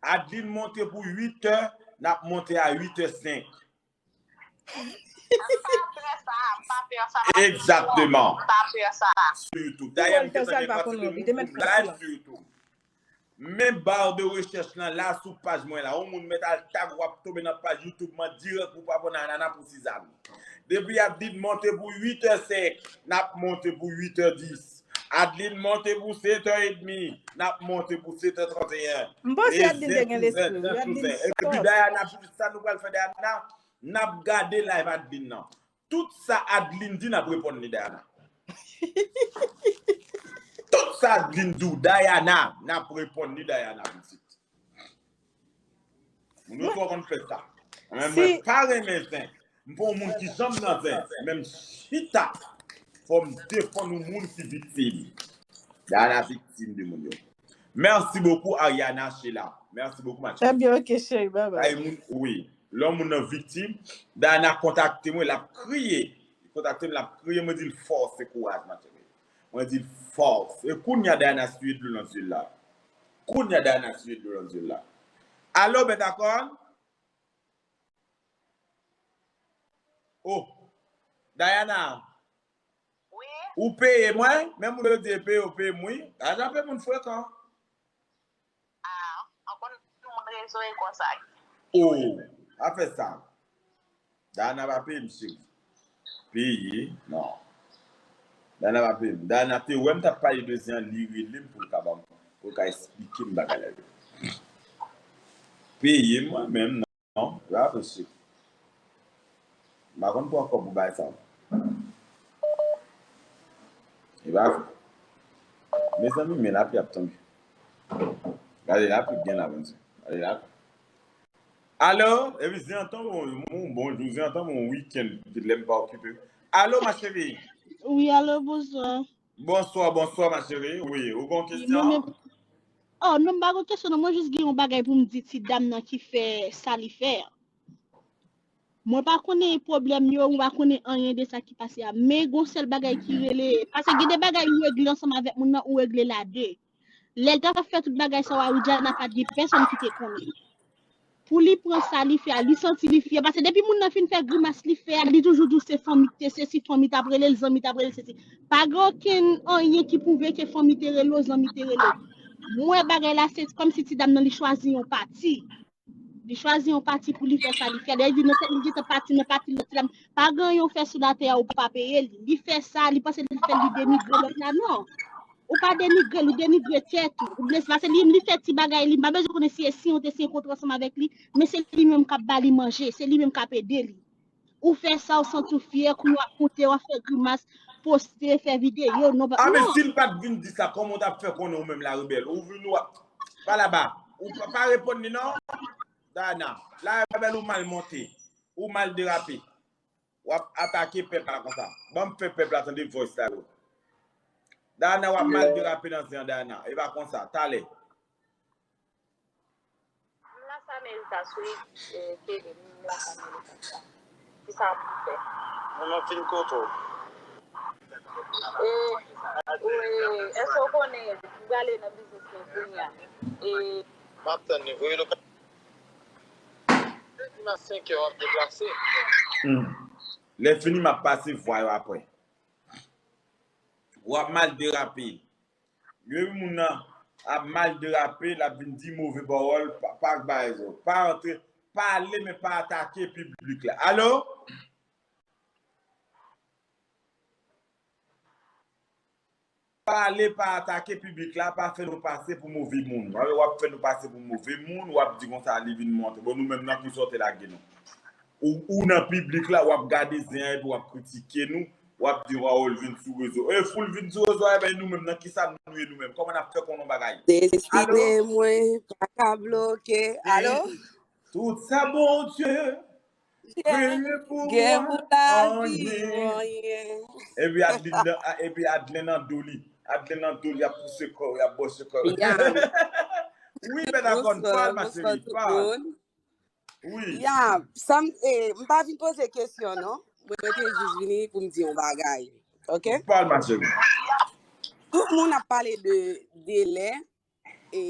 Adeline monte pou uit è, n ap monte a uit è senk. M pa pè sa, m pa pè sa, m ap di w, m pa pè sa. Sou YouTube. Dayè, m te tande paske m live sou YouTube. Men bar de rechèch lan la sou paj mwen la. Yon moun mèt al tag, w ap tonbe nan paj YouTube mwen dirèk pou pa pran Anana pou Sizani. Depi Adeline monte pou uit è senk, n ap monte pou uit è dis. Adeline monte pou sèt è edmi, n ap monte pou sèt è trannteyen. M panse Adeline te gen lespri wi. Adeline sòt. Epi Diana, sa nou pral fè Diana, n ap gade live Adeline nan. Tout sa Adeline di, n ap reponn li, Diana. Tout sa Adeline di w, Diana, n ap reponn li, Diana, pitit. Moun yo twò konn fè sa. Men mwen pa renmen zen. M pa yon moun ki janm nan zen. Men m chita, fò m defann yon moun ki viktim. Diana viktim de moun yo. Merci beaucoup, Ariana Sheila. Merci beaucoup, ma chérie. Ebyen, ok, cheri, bye bye. Ay, moun, wi. Lè yon moun nan viktim, Diana kontakte mwen, l ap kriye. Li kontakte m, l ap kriye, mwen di l fòs e kouraj, ma chérie. Mwen di l fòs. E kounye a, Diana siye dlo nan zye l la. Kounye a, Diana siye dlo nan zye l la. Alo, Bètakòn? Oh, Diana. Wi. Ou peye mwen? Menm moun yo di peye, ou peye m, wi. Ajan pe moun frekan. Ah, an konn moun rezo e konsa. Oh, pa fè sa. Diana pa peye m, cheri. Peye, non. Diana pa peye m. Diana te wè m t ap pale de zen an, li rele m pou l ka ban m, pou l ka esplike m bagay la yo. Peye m mwen menm, non. Non, yo ap chek. M pa konn pran kòb pou bay sa. E pa vre. Mezanmi, men lapli ap tonbe. Gade lapli k gen la, bondye. Gade lapli. Alo, epi zen an tonbe, bon, bonjou, zen an tonbe, bon wikenn, lè m pa okipe. Alo, ma chérie. Wi, alo, bonswa. Bonswa, bonswa, ma chérie. Wi, ou gen yon kesyon? Oh, non, m pa gen kesyon, non, mwen jis gen yon bagay pou m di ti dam nan ki fè sa li fè a. Mwen pa konnen pwoblèm yo, mwen pa konnen anyen de sa ki pase a. Men gon sèl bagay ki rele, paske gen de bagay ou regle ansanm avèk moun nan, ou regle l a de. Lè l t ap fè tout bagay sa yo a, Widiana pa t gen pèsonn ki te konnen. Pou li pran sa li fè a, li santi li fyè. Paske depi moun nan fin fè grimas li fè a, li toujou di w se fanmi k te sesi, fanmi t ap rele l, zanmi t ap rele l sesi. Pa gen okenn anyen ki pwouve ke fanmi te rele w, zanmi te rele w. Mwen bagay la se kòmsi ti dam nan li chwazi yon pati. Li chwazi yon pati pou li fè sa li fè. Lè li di nan tèt li gentan pati nan pati lòt ti dam. Pa gen yon fè sou latè a ou pa peye li. Li fè sa, li panse li fè l, li denigre lòt la, non. Ou pa denigre l, ou denigre tèt ou. Ou blese, paske li, li fè ti bagay li, m pa bezwen konnen si e si yon te siyen kontra ansanm avèk li, men se li menm k ap ba li manje, se li menm k ap ede li. Ou fè sa, ou santi w fyè, kounye a w ap monte, w ap fè grimas, poste, fè videyo, non pa. Ah, men si l pa t vin di sa, kòman w t ap fè konnen ou menm la rebèl? Ou vin, w ap, pa laba. Ou pa, pa reponn li non. Dana, la rebèl ou mal monte. Ou mal derape. W ap atake pèp la konsa. Ban m fè pèp la tande voice la yo. Dana, w ap mal derape nan zen an, Dana. E pa konsa. Talè. M la sa merita sou eh, Kevin, m la sa merita sa. Ki sa pou m fè? Mwen mwen fin kote w. Eh, wi, èske w konnen m prale nan biznis mwen kounye a? Eh, M ap tann li, voye lokal. Depi nan senk è w ap deplase. Hmm. Lè fini, m ap pase vwa yo apre. W ap mal derape. Yo, moun nan ap mal derape, l ap vin di move pawòl, pa, pa bay zo. Pa antre, pale, men pa atake piblik la. Alo? Pale, pa atake piblik la, pa fè nou pase pou move moun. W ap fè nou pase pou move moun, w ap di konsa li vin monte. Bon, nou menm nan ki sòti lage nou. Ou, ou nan piblik la, w ap gade zen an epi w ap kritike nou, w ap di Raoul vin sou rezo. E foul vin sou rezo a, ebyen nou menm nan kisa nou ye nou menm? Kòman n ap fè konnen yon bagay? Alo? Destine mwen pa ka bloke. Alo? Tout sa Bondye preye pou Gen mwen, pou lavi anyen. mwen. Epi Adeline nan, epi Adeline nan do li. Adeline nan do li ap pouse kò, y ap bòche kò. Ya. Wi, Bètakòn, Bonswa, pale, ma bonswa chérie, tout pale. Moun. Wi. Ya, sa m, eh, m pa vin poze kesyon, non. Mwen te jis vini pou m di yon bagay. Ok? Pale, ma chérie. Tout moun ap pale de delè, e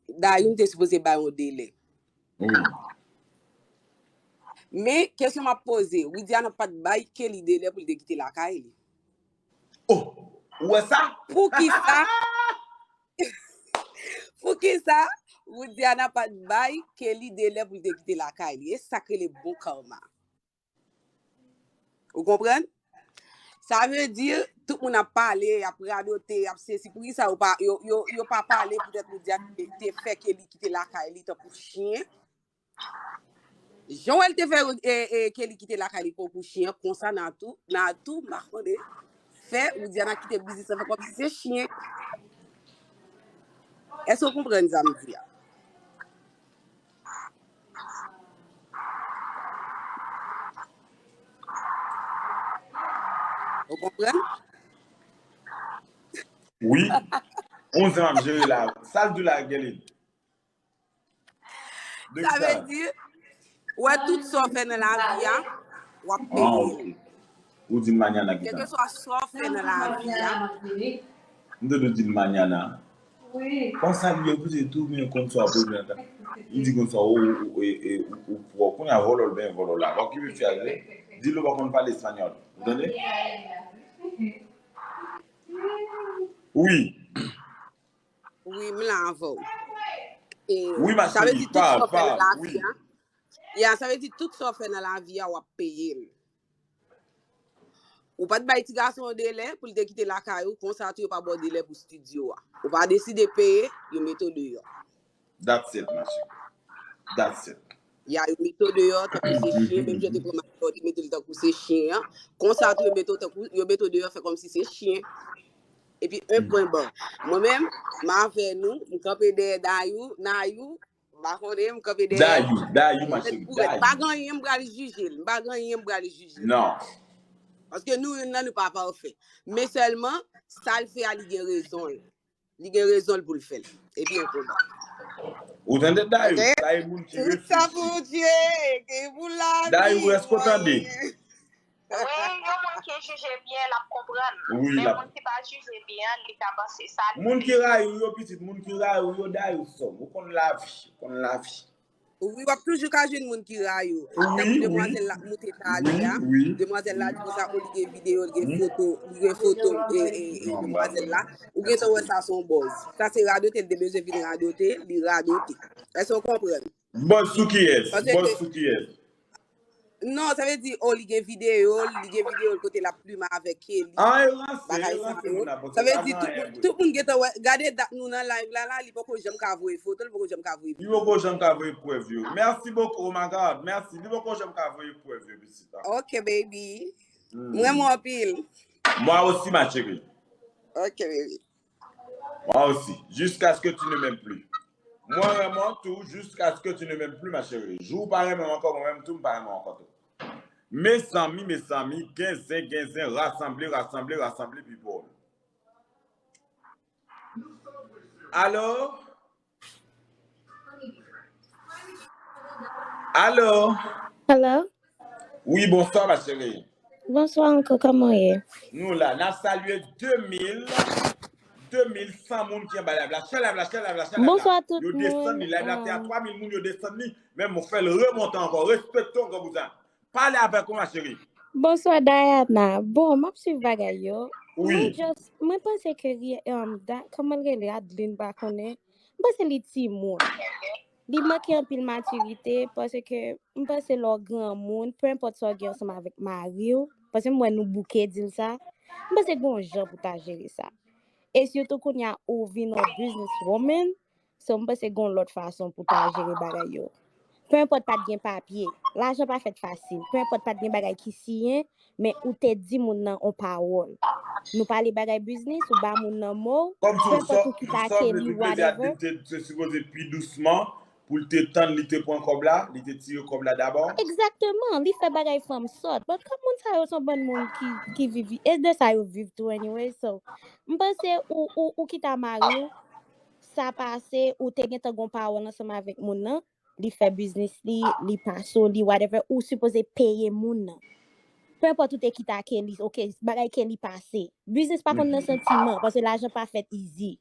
Dayou te sipoze bay yon delè. Wi. Men, kesyon m ap poze, Widiana pa t bay Kelly delè pou l te kite lakay li. Oh, ou wè sa? Poukisa? Poukisa Widiana pa t bay Kelly delè pou l te kite lakay li? E sa k rele bon karma. Ou konprann? Sa vle di, tout moun ap pale, y ap radote, y ap sesi. Poukisa yo pa, yo, yo, yo pa pale poutèt Widiana te, te fè Kelly kite lakay li tankou chen? Jan w wè l te fè e, e, Kelly kite lakay li pran kou chen an, konsa Natou, Natou, m pa konnen, fè Widiana kite biznis lan fè kòmsi se chen. Èske w konprann sa m di a? Ou konprann? Wi. On zan m ap jere la. Sa l di w la, Gelin? Sa vle di, ou wè tout sa w fè nan lavi a, w ap peye l. Ou di l manyana ki sa? Kèlkeswa sa w fè nan lavi a. M te dwe di l manyana. Konsa li yo pouse tou men konn sa w ap regle nan ta. Li di konsa ou ou e e ou ou pwòp. Kounye a vòlò l byen vòlò la. W ap kipe fè ale. Di l ou pa konn pale espanyòl. Ou tande? Wi. Wi, m la avè w. Wi, ma chérie, pa, pa, wi. Ya, sa vle di tout sa w fè nan lavi a, w ap peye l. Ou pa t bay ti gason an delè pou l te kite lakay ou, konsa tou yo pa ba w delè pou estidyo a. Ou pa deside peye, yo mete w deyò. That's it, ma chérie. That's it. Ya, yo mete w deyò tankou se chen, menm jan yo te pran Mario, yo te mete l tankou se chen an. Konsa tou yo mete w tankou, yo mete w deyò fè kòmsi se chen. Epi en pwen ba. Mwen menm, m avè nou, m kanpe dèyè Dayou, Nayou, m pa konnen, m kanpe dèyè. Dayou, Dayou, ma chérie, Dayou. M pa gen anyen m pral jije l, m pa gen anyen m pral jije l. Non. Paske nou youn nan nou pa pafè. Men sèlman, sa l fè a li gen rezon l. Li gen rezon l pou l fè l. Epi en konba. Ou tande Dayou, sa e moun ki reflechi. Tout sa pou w tire, ki pou lavi. Dayou, èske w tande? Wi, yon moun ki jije byen, l ap konprann. Wi, men moun ki pa jije byen, li ka panse sa li vle. Moun ki rayi w yo, pitit, moun ki rayi w yo, Dayou sòm. Ou konn lavi, ou konn lavi. Wi, w ap toujou ka jwenn moun ki rayi w. Tankou demwazèl la k moute talè a. Demwazèl la di konsa, o, li gen videyo, li gen foto, li gen foto e, e, e demwazèl la. Ou gentan wè sa se yon buzz. Sa se radote, li te bezwen vin radote, li radote. Èske w konprann? Buzz sou kiyès? Buzz sou kiyès? Non, sa vle di, o, li gen videyo l, li gen videyo l kote l ap plimen avèk Kelly. Ah, e ranse, e ranse moun ap pote. Sa vle di, tout moun, tout moun gentan wè. Gade dat nou nan live la, la, li poko janm ka voye foto, li poko janm ka voye videyo. Li poko janm ka voye prèv yo. Merci beaucoup, oh my God, merci. Li poko janm ka voye prèv yo, pitit la. Ok, baby. M renmen w anpil. Moi aussi, ma chérie. Ok, baby. Moi aussi, jusqu'à ce que tu ne m'aimes plus. Mwen renmen w tou, jusqu'à ce que tu ne m'aimes plus, ma chérie. Jou w pa renmen m ankò, mwen menm tou, m pa renmen w ankò tou. Mezanmi, mezanmi, gen zen, gen zen, rasanble, rasanble, rasanble, people. Alo? Alo? Hello? Wi, bonswa, ma chérie. Bonswa, uncle, kòman w ye? Nou la, n ap salye de mil, de mil san moun ki anba live la. Share live la, share live la, share live la. Bonswa tout moun. Yo desann li, live la te a twa mil moun, yo desann li. Men mwen fè l remonte ankò. Respekte w, gran bouzen. Pale avèk ou, ma chérie. Bonswa, Diana. Bon, m ap swiv bagay yo. Wi. Mwen just, mwen panse ke, um, da, kòman l rele, Adeline, pa konnen. M panse li timoun. Li manke anpil matirite, paske m panse lè w granmoun, pe enpòt sa w gen ansanm avèk mari w, paske m wè nou bouke di l sa, m panse gen yon jan pou w ta jere sa. E sitou kounye a ou vin yon business woman, so m panse gen yon lòt fason pou w ta jere bagay yo. Pe enpòt pa t gen papye, lajan pa fèt fasil, pe enpòt pa t gen bagay ki siyen, men ou te di moun nan yon pawòl. Nou pale bagay biznis, ou ba moun nan mo w, pe enpòt ou kite a Kelly, whatever. Te sipoze pi dousman pou l te tann li te pran kòb la, li te tire kòb la dabò. Egzakteman, li fè bagay fanm sòt. But kòm moun sa yo se yon bann moun ki, ki viv, e de sa yo viv tou anyway, so, m panse ou, ou, ou kite a mari w, sa pase, ou te gentan gen yon pawòl ansanm avèk moun nan, li fè biznis li, li pase w li, whatever, ou sipoze peye moun nan. Pe enpòt ou te kite a Kelly, ok, bagay Kelly pase. Biznis pa konn nan santiman, paske lajan pa fèt easy.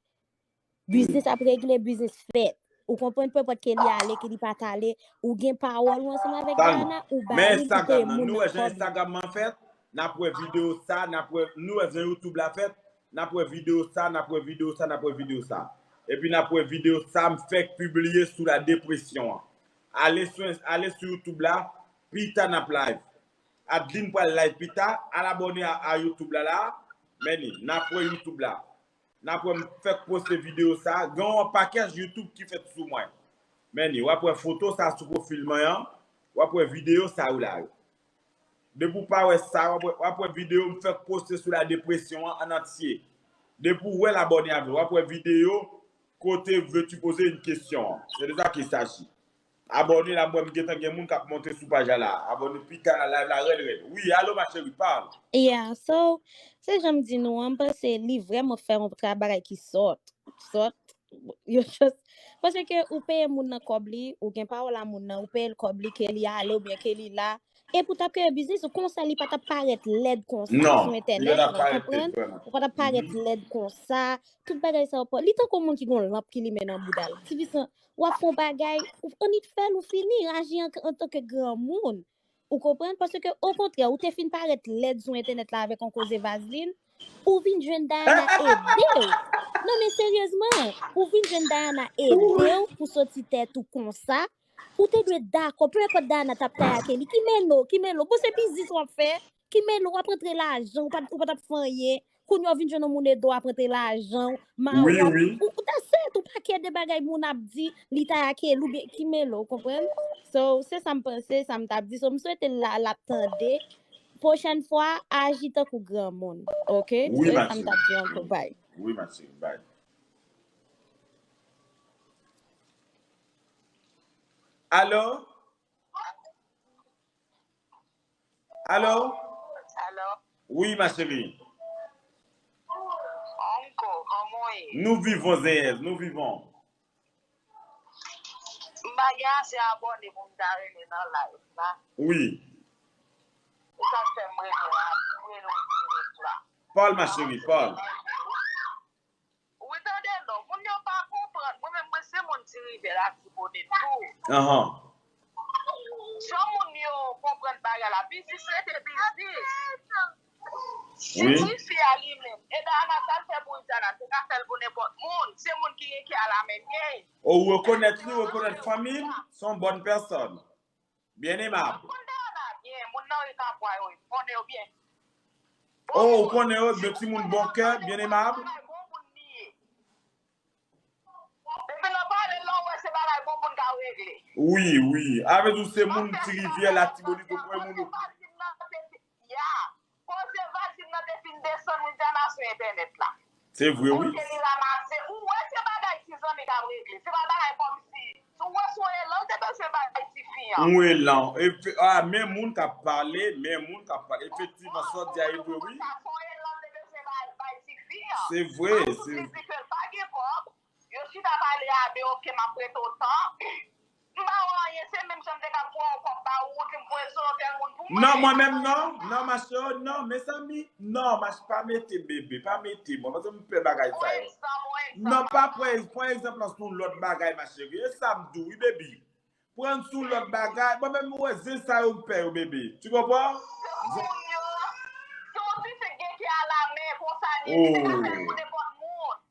Biznis ap regle, biznis fèt. Ou konprann, pe enpòt Kelly ale, Kelly pa t ale, ou gen pawòl ou ansanm avèk Diana, ou ba li pou peye moun nan kòb li. Men Instagram nan, nou wè jan Instagram nan fèt, n ap wè videyo sa, n ap wè, nou wè jan YouTube la fèt, n ap wè videyo sa, n ap wè videyo sa, n ap wè videyo sa. Epi n ap wè videyo sa m fèk pibliye sou la depresyon an. Ale sou, ale sou YouTube la, pita n ap live. Adeline pral live pita, al abòne a, a YouTube la la. Men ni, n ap wè YouTube la. N ap wè m fèk poste videyo sa. Gen yon pakèt YouTube ki fèt sou mwen. Men ni, w ap wè foto sa sou pwofil mwen an. W ap wè videyo sa yo la yo. Depi w pa wè sa, w ap wè, w ap wè videyo m fèk poste sou la depresyon an an antye. Depi w wè l abòne avè w, w ap wè videyo kote veux-tu poser une question an. Se de sa qu'il s'agit. Abòne la, m wè m gentan gen moun k ap monte sou paj la la. Abòne pita la, live la rèd rèd. Wi, alo ma chérie, parle. Yeah, so, se jan m di nou an, m panse li vrèman fè yon tra-, bagay ki sòt. Sòt. Yo just, paske ou peye moun nan kòb li, ou gen pawòl a moun nan, ou peye l kòb li, ke li ale oubyen ke li la. Epi w t ap kreye biznis ou, konsa li pa t ap parèt lèd konsa sou entènèt lan, w konprann? Ou pa t ap parèt lèd konsa. Tout bagay sa yo pa, li tankou yon moun ki gen yon lanp ki limen nan bouda l. Ti Visan, w ap fè yon bagay, ou, annik fè l, ou fini, aji an, antanke granmoun. Ou konprann? Paske, okontrè, ou te fin parèt lèd sou entènèt la avèk yon koze vazlin, ou vin jwenn Diana ede w. Non, men seryezman, ou vin jwenn Diana ede w pou soti tèt ou konsa. Ou te dwe dakò, peu importe Diana t ap tay ak li. Ki melo, ki melo. Bon, se biznis w ap fè. Ki melo, w ap rantre lajan, ou pa, ou pa t ap fè anyen. Kounye a w vin jwenn yon moun ede w ap rantre lajan, mari w ap, ou, ou ta sèt, ou pa kè de bagay moun ap di, li ta ake l oubyen ki mele w, konprann? So, se sa m panse, sa m t ap di. So, m swete l la, l ap tande. Pwochèn fwa, aji tankou granmoun, oke? Se sa m t ap di ankò, bay. Wi, ma chérie, bay. Alo? Alo? Alo? Wi, ma chérie. Onko, kòman w ye? Nou vivon, zenyèz, nou vivon. M pa gen ase abòne pou m ta rele nan live la. Wi. Se sa k fè m rele w a, m rele w dirèk la. Parle, ma chérie, parle. Wi, tande non, moun yo pa konprann. Mwen menm, mwen se moun Ti Rivyè Latibonit tou. Ahan. Jan moun yo konprann bagay la, biznis rete biznis. Se tifi a li menm. E Diana, sa l fè pou Ijana, se ka fè l pou nenpòt moun. Se moun ki gen kè a la men l ye. O, ou rekonèt li, ou rekonèt fanmi l, se yon bòn pèsòn. Bien aimable. Moun Diana byen, moun nan ri Kapwa yo, m konnen yo byen. O, ou konnen yo, de timoun bon kè, bien aimable. Depi nan pale l la, ou wè se bagay bon moun k ap regle. Wi, wi. A vle di w se moun Ti Rivyè, Latibonit, ou konn moun ou. Ya. Koze vazin nan te fin desann Widiana sou entènèt la. Se vre, wi. Kote li ranmase, ou wè se bagay ti zanmi k ap regle. Se pa bagay kòmsi, si w wè se yon elan l te bezwen bay tifi an. Yon elan. Efe-, a, men moun k ap pale, men moun k ap pale. Efektivman, sa w di a, e vre, wi. Sa se yon elan l te bezwen bay, bay tifi an. Se vre, se vre. Li di ke l pa gen kòb. Yo chita pale a de, oke, m ap prete w tan. M ba w anyen, se menm jan m te ka pran yon kòb ba ou, ou di m voye sou yon tèl moun pou mwen. Non, mwen menm non, non, ma chérie, non, mezanmi, non, ma ch-, pa mete bebe, pa mete mwen, paske m pè bagay sa yo. Non, pa pran, pran egzanp lan sou lòt bagay, ma chérie. E sa m di w, wi, baby. Pran sou lòt bagay, mwen menm, ou wè, zen sa yo m pè yo, bebe. Tu comprends? Se moun yo, se yon tifi k gen kè a la men, konsa li ye, li te ka fè l pou nenpòt moun.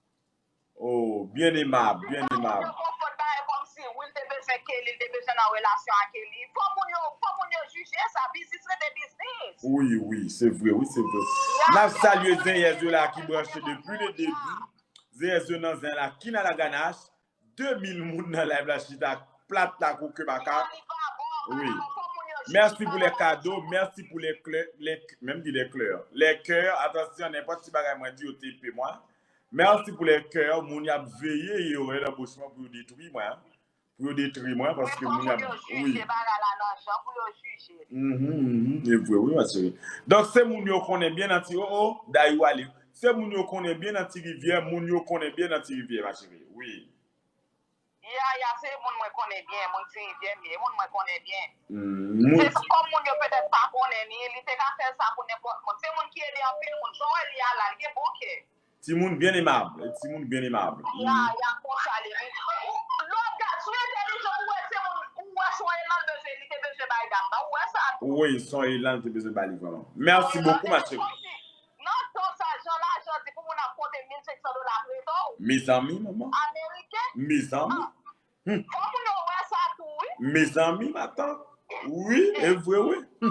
Oh, bien aimable, bien aimable. Yo konfonn bagay kòmsi, wi, l te bezwen Kelly, l te bezwen nan relasyon ak Kelly. Fò moun yo, fò moun yo jije sa, biznis rete biznis. Wi, wi, se vre, wi, se vre. N ap salye zenyèz yo la ki branche depi le debi. Zenyèz yo nan zen la, ki nan laganach. De mil moun nan live la chita plat la kou ke makak. Wi. Merci pour les cadeaux, merci pour les clè-, les, menm di les clè, les cœurs, atansyon, nenpòt ti bagay mwen di yo tepe mwen. Merci pour les cœurs, moun y ap veye yo, yo nan bouch mwen pou yo detwi mwen. Pou yo detwi mwen, paske moun y ap, wi. Mhm, mhm, e vre, wi, ma chérie. Donk, se moun yo konnen byen nan ti, oh, oh, Dayou ale. Se moun yo konnen byen nan Ti Rivyè, moun yo konnen byen nan Ti Rivyè, ma chérie, wi. Ya, ya, se moun mwen konnen byen, moun Ti Rivyè m ye, moun mwen konnen byen. Se kòm moun yo petèt pa konnen li, li te ka fè sa pou nenpòt moun. Se moun ki ede anpil moun. Jan w wè li a la, li gen bon kè. Timoun byen emab, timoun byen emab. Ya, ya, konsa li ye. Lè w ap gad, sou entèlijans, ou wè se moun, ou wè se yon elan l bezwen, li te bezwen bay dam nan, ou wè sa tou. Wi, se yon elan l te bezwen ba li vrèman. Mèsi bokou, ma chérie. Nan tan sa, jan lajan di pou moun ap konte mil senk san dola prete w. Mezanmi, manman. Mezanmi. Fò moun yo wè sa tou, wi. Mezanmi, matant. Wi, e vre, wi. Pou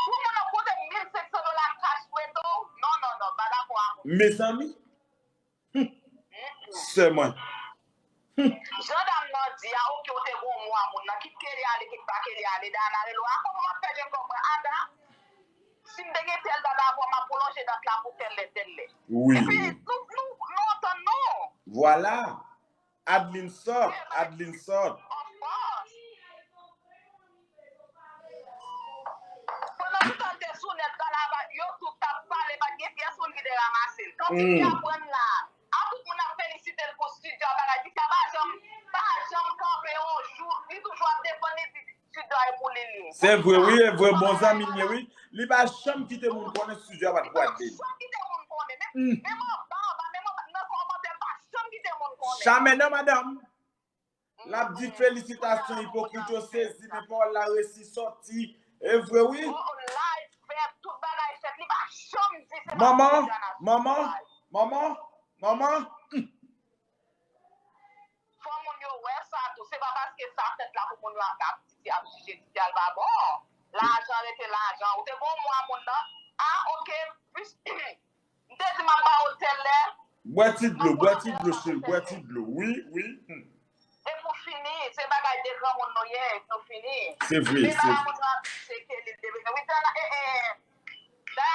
moun nan pote mil senk san dola cash prete w, non, non, non, m pa dakò a moun. Mezanmi. Sè mwen. Jan dam nan di a, oke, ou te gon mwa moun nan, kit ke li ale, kit pa ke li ale, Dana rele w a, kòman m ap fè gen kòb mwen? Ada, si m te gen tèl dat avè w, m ap pwolonje dat la pou tèl lè, tèl lè. Wi. Epi, nou, nou, nou antann nou. Vwala. Adeline sòt, Adeline sòt. Pandan tout an te sou nèt la, la, yo tout t ap pale, pa t gen pyès moun ki te ranmase l. Kantik li aprann la, a tout moun ap felisite l pou estidyo a, bagay, li pa janm, pa janm kanpe yon jou, li toujou ap defann li di estidyo a e pou li li ye. Se vre, wi, e vre, bon zanmi m ye, wi. Li pa janm kite moun konnen estidyo a pa t pou Adeline. Li pa janm kite moun konnen, menm, menm anba, anba, menm anba, nan kòmantè, li pa janm kite moun konnen. Jamè non, madanm. L ap di felisitasyon, ipokrit yo sezi, men pawòl la resi sòti. E vre, wi. Live fèt, tout bagay fèt, li pa janm di se pa Manman, manman, manman, manman. Fò moun yo wè sa tou. Se pa paske sa fèt la pou moun yo ap, ap, ap jije Titi Alba bon. Lajan rete lajan. Ou te gon mwa moun nan. Ah, oke. M te di m ap ba w tèl lè. Bwè ti dlo, bwè ti dlo, cheri, bwè ti dlo. Wi, wi. E pou fini, se bagay de granmoun nou ye, nou fini. Se vre, se vre. Moun yo ap di se Kelly te bezwen. Wi, Dana, e, e,